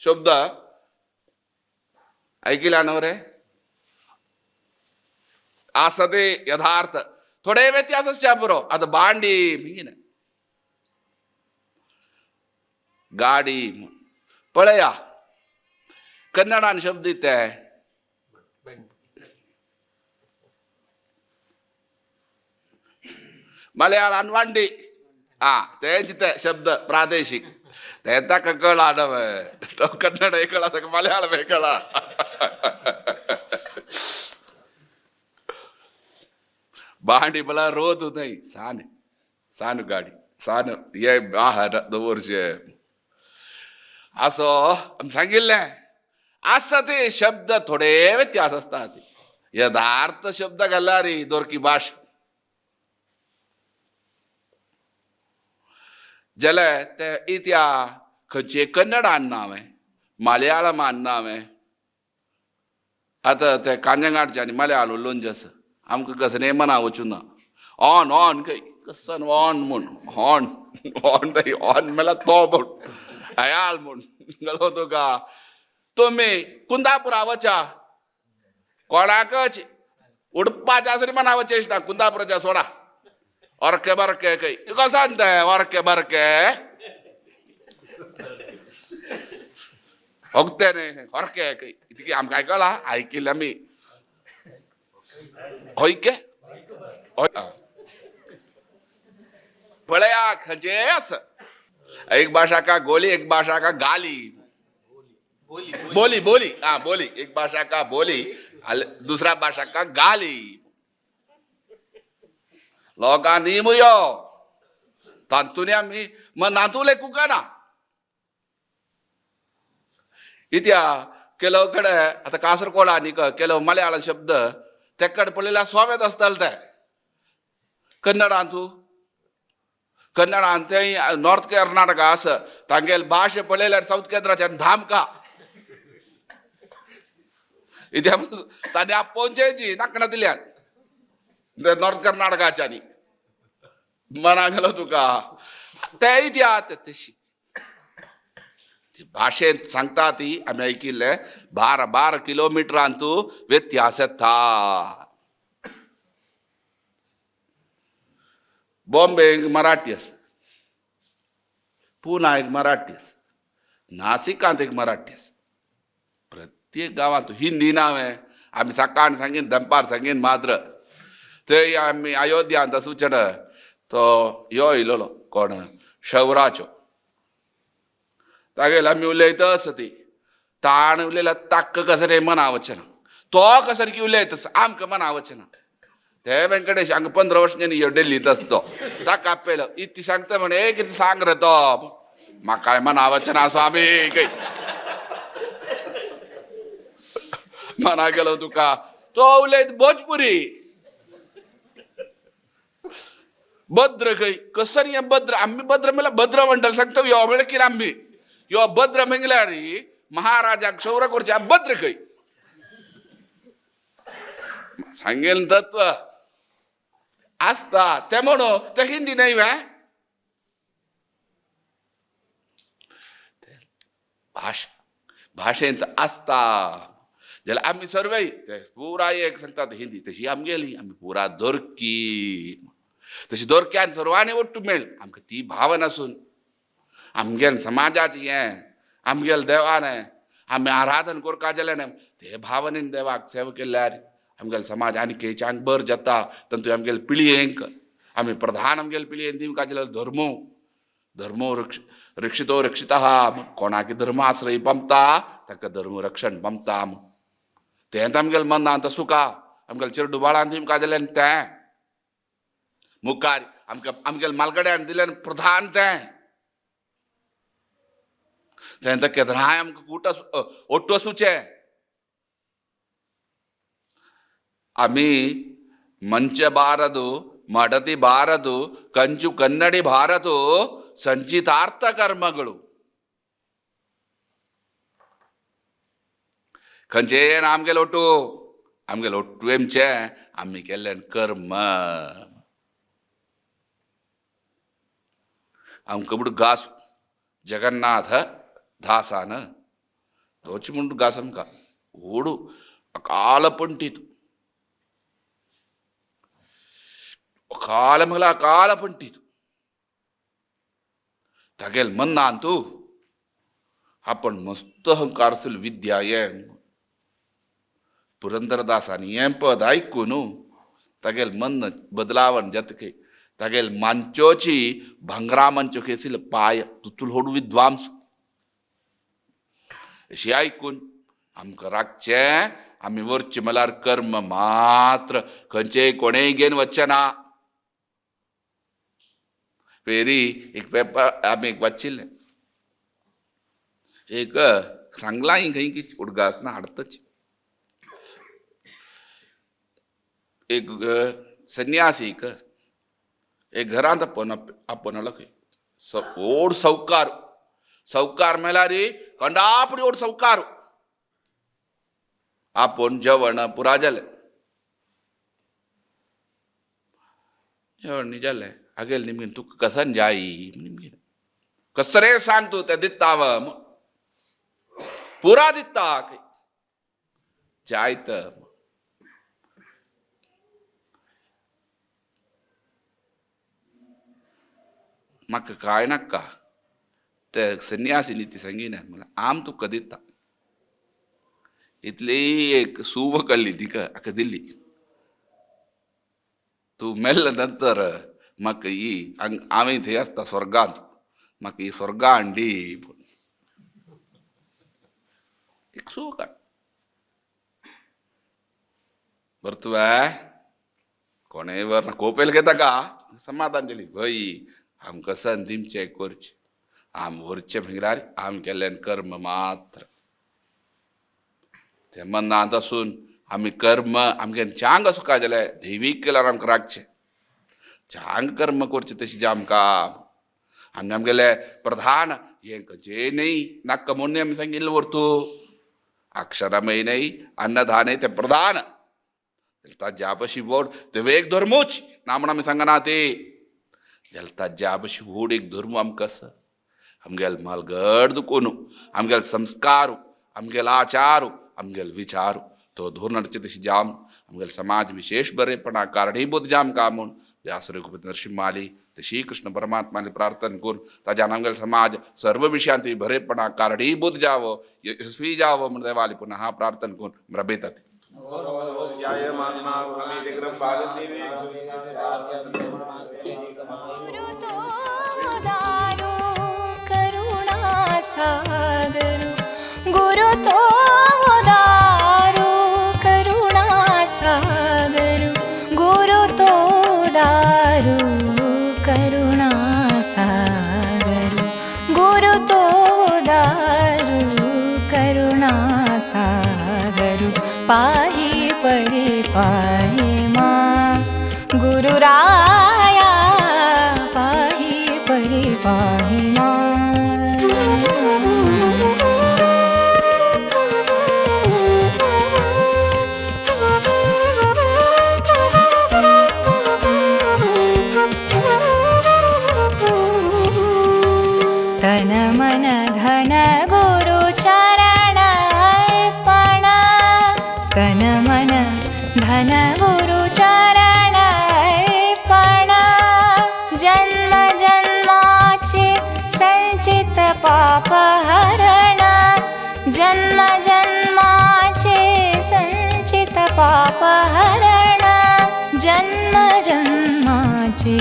शब्द ऐकिला न्हू रे. आसा ते यथार्थ थोडे व्यत्यास आसच्या पुरो. आतां बांडी मिगी गाडी पळया कन्नडान शब्द ते मलयाळान वांडी, आ तेंच ते शब्द प्रादेशीक ते ताका कळा न्हय, तो कन्नड कळा ताका मलयाळम कळा. बांडी म्हळ्यार रोद न्हय, सान सान गाडी सान हे आहार दवरचे असो आमी सांगिल्लें. आसा ते शब्द थोडे व्यत्यास आसता. यथार्थ शब्द घाला रे दोरकी भाश जाल्यार ते इत्या खंयचे कन्नडान नांव मलयाळमान नांव. आतां ते कांजंगाडचे आनी मलयाळ उलोवन आसा आमकां कसलें मना वचूं ना. ऑन ऑन खंय कसन ऑन म्हूण ऑन ऑन ऑन म्हणल्यार तो म्हूण अयाल म्हूण गलो तुका. तुमी कुंदापुरा वचा कोणाकच उडपाच्या आसरी मना वचेच ना. कुंदापुराच्या सोडा ऑरके बरके खंय तुका सांगता ऑरके बरके होगते न्ही ऑरके खंय इतकी आमकां आयकलां आयकिल्लें आमी हय के पळया खंयचे आसा. एक भाषा का गोली एक भाषा का गाली बोली बोली हाँ बोली एक भाषा का बोली दुसरा भाषा का गाली. लोकांनी मुयो तातूंत आमी मनांतू लेखूंक ना. इत्या ಕೆಲವು ಕಡೆ आता कासरकोड आनी ಕೆಲವು मलयाळ शब्द तेकडे पळयल्यार सोवेत आसताले ते कन्नडांतू कन्नडान ते नॉर्थ कर्नाटका आसा तांगेले भाशा पळयल्यार सावथ केंद्राच्यान धामका इत्या तांणी आपोवचेची नाकणां दिल्यान नॉर्थ कर्नाटकाच्यानी मना गेलो तुका ते इत्या तशी ती भाशेंत सांगता ती आमी आयकिल्लें 12 12 किलोमिटरांतू व्यत्यास येता. बॉम्बे एक मराठी आसा, पुना एक मराठी आसा, नासिकांत एक मराठी आसा, प्रत्येक गांवांत हिंदी नांव आमी सकाळ सांगीन दनपार सांगीन मात्र थंय आमी अयोध्यांत सुचन तो यो येयलेलो कोण शौराचो तागेले आमी उलयता आसा ती ताण उलयल्यार ताक्क कसं रे मना वचना तो कसं की उलयता आमकां मना वचना. ते वेंकटेश हांगा 15 वर्सांनी यो डेल्लींत आसा तो ताका आपयलो इतली सांगता म्हण ए कितें सांग रे तो म्हाकाय मना वचना स्वामी खंय मना गेलो तुका तो उलयत भोजपुरी भद्र खंय कसं हें भद्र आमी भद्र म्हणल्यार भद्र म्हणटले सांगता यो म्हणल्यार कितें आमी यो भद्र म्हणल्यार महाराजाक क्षौर करचे भद्र खंय सांगेल तत्व आसता ते म्हणून ते हिंदी न्हय वे भाश भाशेंत आसता. जाल्यार आमी सर्वय ते पुराय एक सांगतात हिंदी तशी आमगेली आमी पुरा दोरकी तशी दोरक्यान सर्वांनी ಒಟ್ಟು मेळ आमकां ती भावना आसून आमगेल समाजाचें हें आमगेल देवान आमी आराधन करपा जाल्यार ते भावनेन देवाक सेवा केल्यार आमगेल समाज आनी खेळच्याक बर जाता. तातूंत आमगेले पिळयेंक आमी प्रधान आमगेले पिळयेन दिवंक जाल्यार धर्मो धर्मो रक्षितो रक्षिता कोणाक धर्म आश्रय पमता ताका धर्म रक्षण पमता. तेंच आमगेले मनांत सुखा आमगेले चेडू बाळान दिवंक जाल्यार तें मुखार आमकां आमगेले मालगड्यान दिल्यान प्रधान तें तें केन्नाय आमकां कूट ओट्टू आसूचें. आमी ಮಂಚ ಬಾರದು ಮಡತಿ ಬಾರದು ಕಂಚು ಕನ್ನಡಿ ಬಾರದು ಸಂಚಿತಾರ್ಥ ಕರ್ಮಗಳು खंयचें आमगेले ಒಟ್ಟು आमगेले ಒಟ್ಟು एमचें आमी केल्लें कर्म आमकां बुड घास जगन्नाथ दासान तोच म्हूण घास आमकां ओडू अकाल पंटीत अकाल म्हणल्यार अकाल पंटीत तागेल मन्नांतू आपण मस्त अहंकार विद्या हें पुरंदरदासांनी हें पद आयकून तागेल मन बदलावण जातकीर तागेल मांचोची भांगरा मांचो खेसील पाय तुतूल होडू विद्वांस अशी आयकून आमकां राखचें आमी वरचें म्हणल्यार कर्म मात्र खंयचेय कोणेय घेवन वचचें ना. पेरी एक पेपर आमी एक वाचिल्लें एक सांगलां खंय की उडगास ना हाडतच एक संन्यासीक एक घरांत आपोवन आपोवन खंय व्हड सावकार, सावकार मेळ्ळ्यार कंडापडी व्हड सावकार. आपोवन जेवण पुरा जालें, जेवण जालें. आगेल निमगीन तुका कसन जाय निमगीन कसरे सांग तूं तें दिता पुरा दिता जाय तर. म्हाका कांय नाका. ते संन्यासिनी ती सांगिना म्हणल्यार आम तुका दिता. इतली एक सूव कडली तिका हाका दिल्ली. तूं मेल्ले नंतर म्हाका ही हांवें थंय आसता स्वर्गांत, म्हाका ही स्वर्गा हाडली. एक सूव काड बरतुवे कोणेय वर कोपेल घेता का समाधान दिली. वय आमकां सन दिमचें करचें, आम व्हरचें म्हळ्यार आम केल्ल्यान कर्म मात्र. तें मनांत आसून आमी कर्म आमगे चांग असो काय जाल्यार दैवीक केल्यार आमकां राखचें, चांग कर्म करचें तशें जें आमकां आनी आमगेलें प्रधान हें खंयचें न्हय नाका म्हूण न्हय आमी सांगिल्लें व्हरतू अक्षरामय न्हय अन्नदान तें प्रधान. ताज्या पशी व्हड तें एक धर्मूच ना म्हूण आमी सांगना ती. जाल्यार ताज्या पशी व्हड एक धर्म आमकां आसा. आमगेल मालगड दुखून आमगेल संस्कार, आमगेल आचार, आमगेल विचार तो धोरणाचे तशी जाम आमगेल समाज विशेष बरेपणा कारणीभूत जाम का म्हूण व्यास रघुपती नरसिंहाली तशी कृष्ण परमात्माली प्रार्थना करून ताज्यान आमगेल समाज सर्व विशयांत बरेपणा कारणीभूत जावो, यशस्वी जावो म्हूण देवाली पुनः प्रार्थना करून रबेतात. गुरु तो दारू करुणा सागरू, गुरु तो दारू करुणा सागरू, गुरु तो दारू करुणा सागरू, गुरु तो दारू करुणा सागरू. पाही परी पाही मा गुरुराया, पाही परी पाही मा. तन मन धन गुरु चरण अर्पण, तन मन धन गुरु चरण अर्पण. जन्म जन्माचे संचित पाप हरण, जन्म जन्माचे संचित पाप हरण, जन्म जन्माचे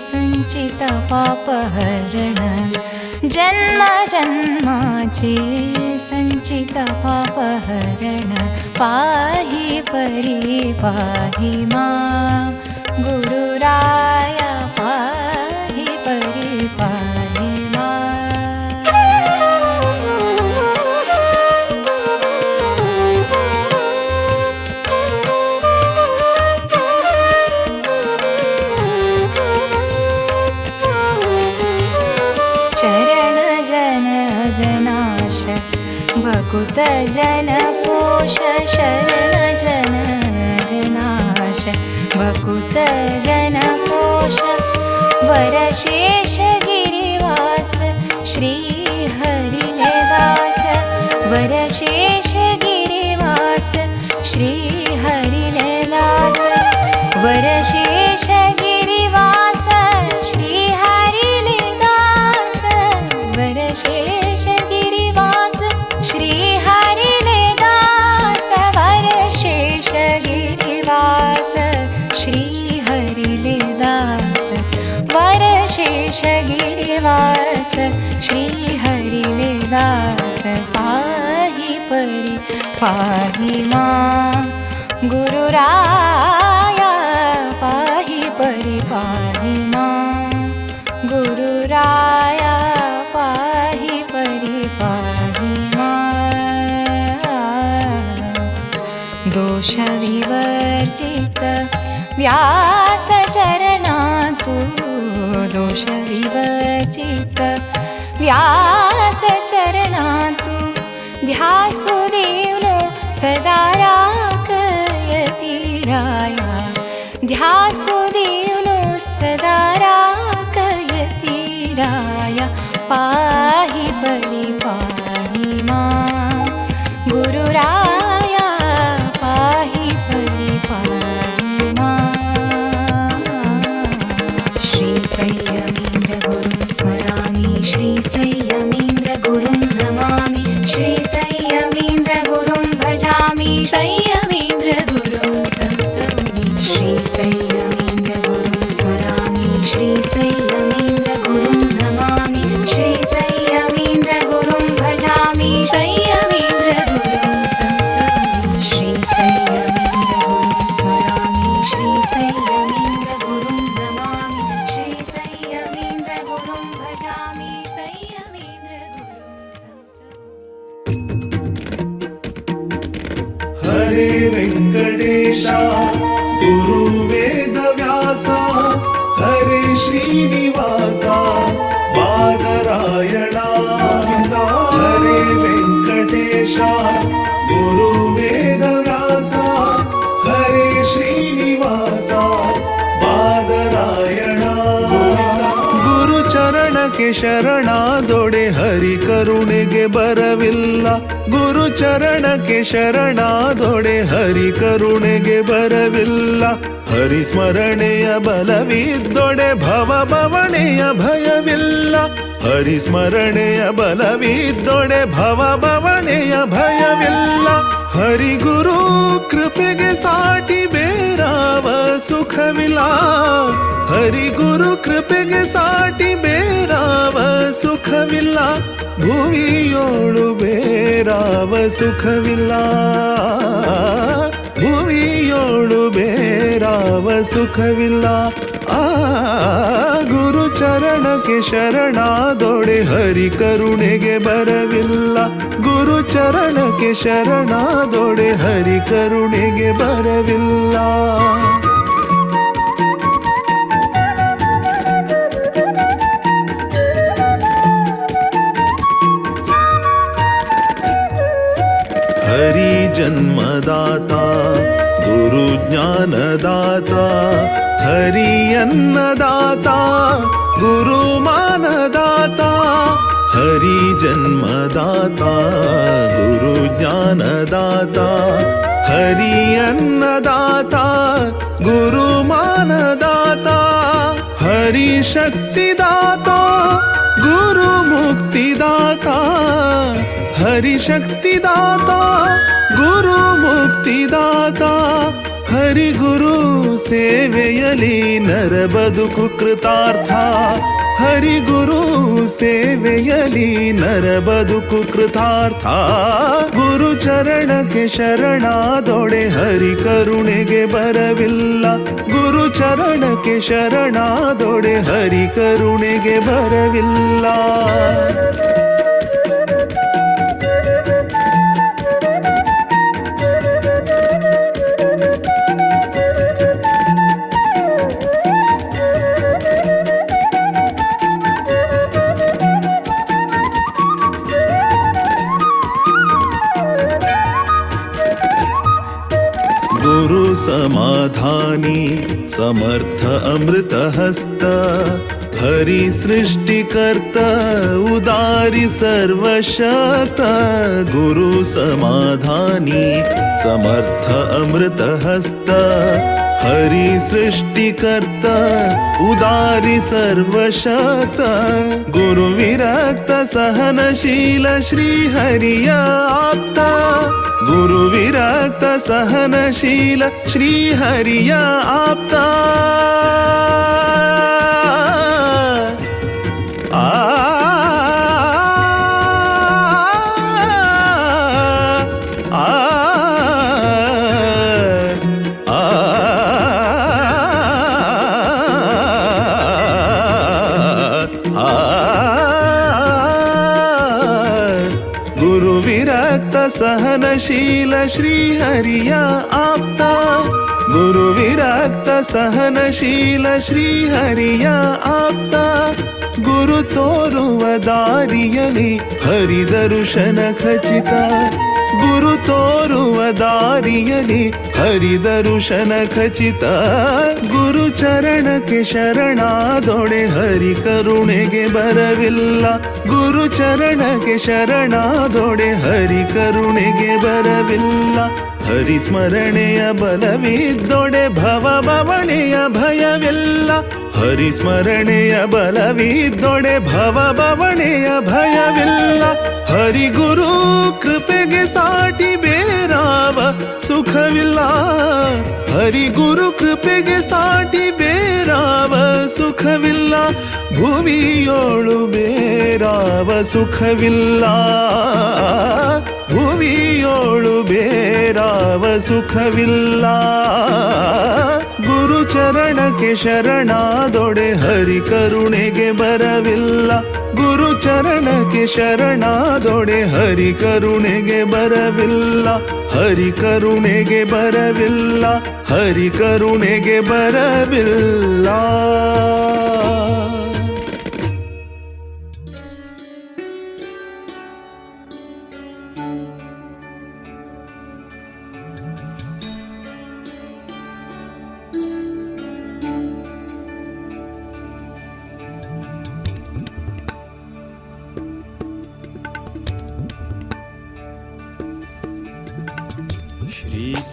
संचित पाप हरण, जन्म जन्माचे संचित पाप हरण. पाही परी पाही मा गुरुराया, पाही परी पाही मा. शरण जन अघनाश भकुत जन पोष, शरण जन अघनाश भकुत जन पोष. वरशेष गिरिवास श्री हरिले दास, वरशेष गिरिवास श्री हरिले दास, वरशेष गिरिवास श्री हरिले दास, वरशेष गिरिवास श्री हरिले दास, वरशेष गिरिवास श्री हरिले दास, वरशेष गिरिवास श्री हरिले दास. पाही परी पाही मा गुरुराया, पाही परी पाही मा गुरुराया, पाही परी पाही मा. दोष विवर्जित व्यास चरणांतु दोष विवर्जित व्यास चरणांतु ध्यासु देवनो सदा राखयति राया ध्यासु देवनो सदा राखयति राया पाहि परिपाहि मां गुरुराया पाहि परिपाहि मां। श्री संयमीन्द्र गुरुं स्मरामि श्री संयमीन्द्र गुरुं नमामि श्री संयमीन्द्र गुरुं भजामि संयमीन्द्र गुरुं संसौमि श्री संयमीन्द्र गुरुं स्मरामि श्री संयमीन्द्र गुरुं नमामि श्री संयमीन्द्र गुरुं भजामि संयमीन्द्र गुरुं संसौमि श्री संयमीन्द्र गुरुं स्मरामि श्री संयमीन्द्र गुरुं नमामि श्री संयमीन्द्र गुरुं भजामि संयमीन्द्र गुरुं संसौमि। हरे वेङ्कटेशा गुरु वेदव्यासा हरे श्रीनिवासा बादरायणा हरे वेङ्कटेशा गुरु वेदव्यासा हरे श्रीनिवासा बादरायणा ಗುರುಚರಣಕ್ಕೆ ಶರಣಾದೊಡೆ ಹರಿ ಕರುಣೆಗೆ ಬರವಿಲ್ಲ ಗುರುಚರಣಕ್ಕೆ ಶರಣಾದೊಡೆ ಹರಿ ಕರುಣೆಗೆ ಬರವಿಲ್ಲ ಹರಿ ಸ್ಮರಣೆಯ ಬಲವಿದ್ದೊಡೆ ಭವ ಬವಣೆಯ ಭಯವಿಲ್ಲ ಹರಿ ಸ್ಮರಣೆಯ ಬಲವಿದ್ದೊಡೆ ಭವ ಬವಣೆಯ ಭಯವಿಲ್ಲ ಹರಿಗುರು ಕೃಪೆಗೆ ಸಾಟಿ ಬೇರಾವ ಸುಖವಿಲ್ಲ ಹರಿಗುರು ಕೃಪೆಗೆ ಸಾಟಿ ಬೇರಾವ ಸುಖವಿಲ್ಲ ಭುವಿಯೋಳು ಬೇರಾವ ಸುಖವಿಲ್ಲ ಭುವಿಯೋಳು ಬೇರಾವ ಸುಖವಿಲ್ಲ ಆ ಗುರು ಚರಣಕ್ಕೆ ಶರಣಾದೊಡೆ ಹರಿ ಕರುಣೆಗೆ ಬರವಿಲ್ಲ ಗುರು ಚರಣಕ್ಕೆ ಶರಣಾದೊಡೆ ಹರಿ ಕರುಣೆಗೆ ಬರವಿಲ್ಲ. ಹರಿ ಜನ್ಮದಾತ ಗುರು ಜ್ಞಾನದಾತ ಹರಿ ಅನ್ನದಾತ ಗುರು ಮಾನದಾತ ಹರಿ ಜನ್ಮದಾತ ಗುರು ಜ್ಞಾನದಾತ ಹರಿ ಅನ್ನದಾತ ಗುರು ಮಾನದಾತ ಹರಿ ಶಕ್ತಿದಾತ ಗುರು ಮುಕ್ತಿದಾತ ಹರಿ ಶಕ್ತಿದಾತ ಗುರು ಮುಕ್ತಿದಾತ ಹರಿ ಗುರು ಸೇವೆಯಲಿ ನರ ಬದುಕು ಕೃತಾರ್ಥ ಹರಿ ಗುರು ಸೇವೆಯಲಿ ನರ ಬದುಕು ಕೃತಾರ್ಥ ಗುರು ಚರಣಕ್ಕೆ ಶರಣಾದೊಡೆ ಹರಿ ಕರುಣೆಗೆ ಬರವಿಲ್ಲ ಗುರು ಚರಣಕ್ಕೆ ಶರಣಾದೊಡೆ ಹರಿ ಕರುಣೆಗೆ ಬರವಿಲ್ಲ. गुरु समाधानी समर्थ अमृतहस्त हरि सृष्टिकर्ता उदारी सर्वशक्त गुरु समाधानी समर्थ अमृतहस्त हरि सृष्टिकर्ता उदारी सर्वशक्त गुरु विरक्त सहनशील श्री हरिय आप्त गुरु विरक्त सहनशील श्री हरिय आप्त आ आ आ आ गुरु विरक्त सहनशील श्री हरिय आप्त ಗುರು ವಿರಕ್ತ ಸಹನಶೀಲ ಶ್ರೀಹರಿಯ ಆಪ್ತ. ಗುರು ತೋರುವ ದಾರಿಯಲಿ ಹರಿದರುಶನ ಖಚಿತ. ಗುರು ತೋರುವ ದಾರಿಯಲಿ ಹರಿದರುಶನ ಖಚಿತ. ಗುರು ಚರಣಕ್ಕೆ ಶರಣಾದೊಡೆ ಹರಿ ಕರುಣೆಗೆ ಬರವಿಲ್ಲ. ಗುರು ಚರಣಕ್ಕೆ ಶರಣಾದೊಡೆ ಹರಿ ಕರುಣೆಗೆ ಬರವಿಲ್ಲ. ಹರಿಸ್ಮರಣೆಯ ಬಲವಿದ್ದೊಡೆ ಭವ ಬವಣೆಯ ಭಯವಿಲ್ಲ. ಹರಿಸ್ಮರಣೆಯ ಬಲವಿದ್ದೊಡೆ ಭವ ಬವಣೆಯ ಭಯವಿಲ್ಲ. ಹರಿಗುರು ಕೃಪೆಗೆ ಸಾಟಿ ಬೇರಾವ ಸುಖವಿಲ್ಲ. ಹರಿಗುರು ಕೃಪೆಗೆ ಸಾಟಿ ಬೇರಾವ ಸುಖವಿಲ್ಲ. ಭುವಿಯೋಳು ಬೇರಾವ ಸುಖವಿಲ್ಲ. ಭುವಿಯೋಳು ಬೇರಾವ ಸುಖವಿಲ್ಲ. ಗುರು ಚರಣಕ್ಕೆ ಶರಣಾದೊಡೆ ಹರಿ ಕರುಣೆಗೆ ಬರವಿಲ್ಲ. ಗುರು ಚರಣಕ್ಕೆ ಶರಣಾದೊಡೆ ಹರಿ ಕರುಣೆಗೆ ಬರವಿಲ್ಲ. ಹರಿ ಕರುಣೆಗೆ ಬರವಿಲ್ಲ. ಹರಿ ಕರುಣೆಗೆ ಬರವಿಲ್ಲ.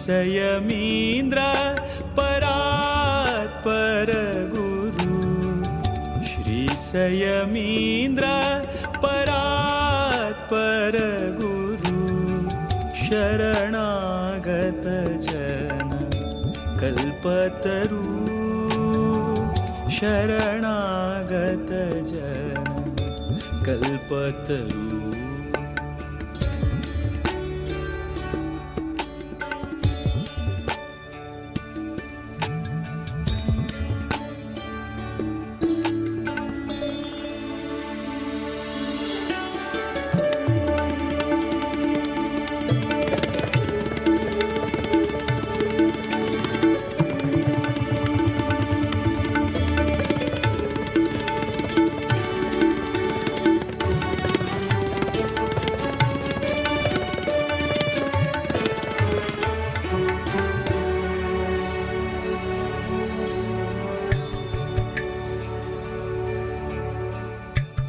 श्रीसयमीन्द्र परात्पर गुरु. श्रीसयमीन्द्र परात्पर गुरु. शरणागत जन कल्पतरु. शरणागत जन कल्पतरु.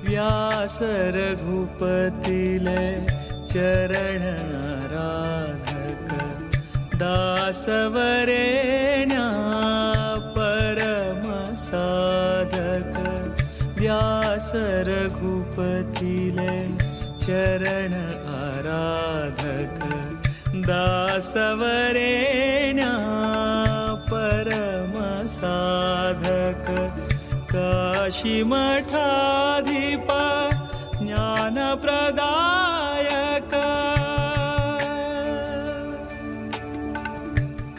व्यास रघुपतिले चरण आराधक. दासवरेण्या परम साधक. व्यास रघुपतिले चरण आराधक. दासवरेण्या परम साधक. काशीमठाधिप ज्ञानप्रदायक.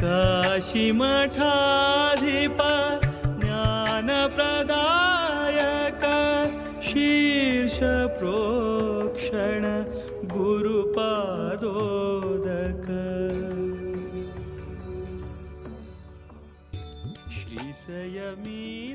काशीमठाधिप ज्ञानप्रदायक. शीर्ष प्रोक्षण गुरुपादोदक. श्रीसयमी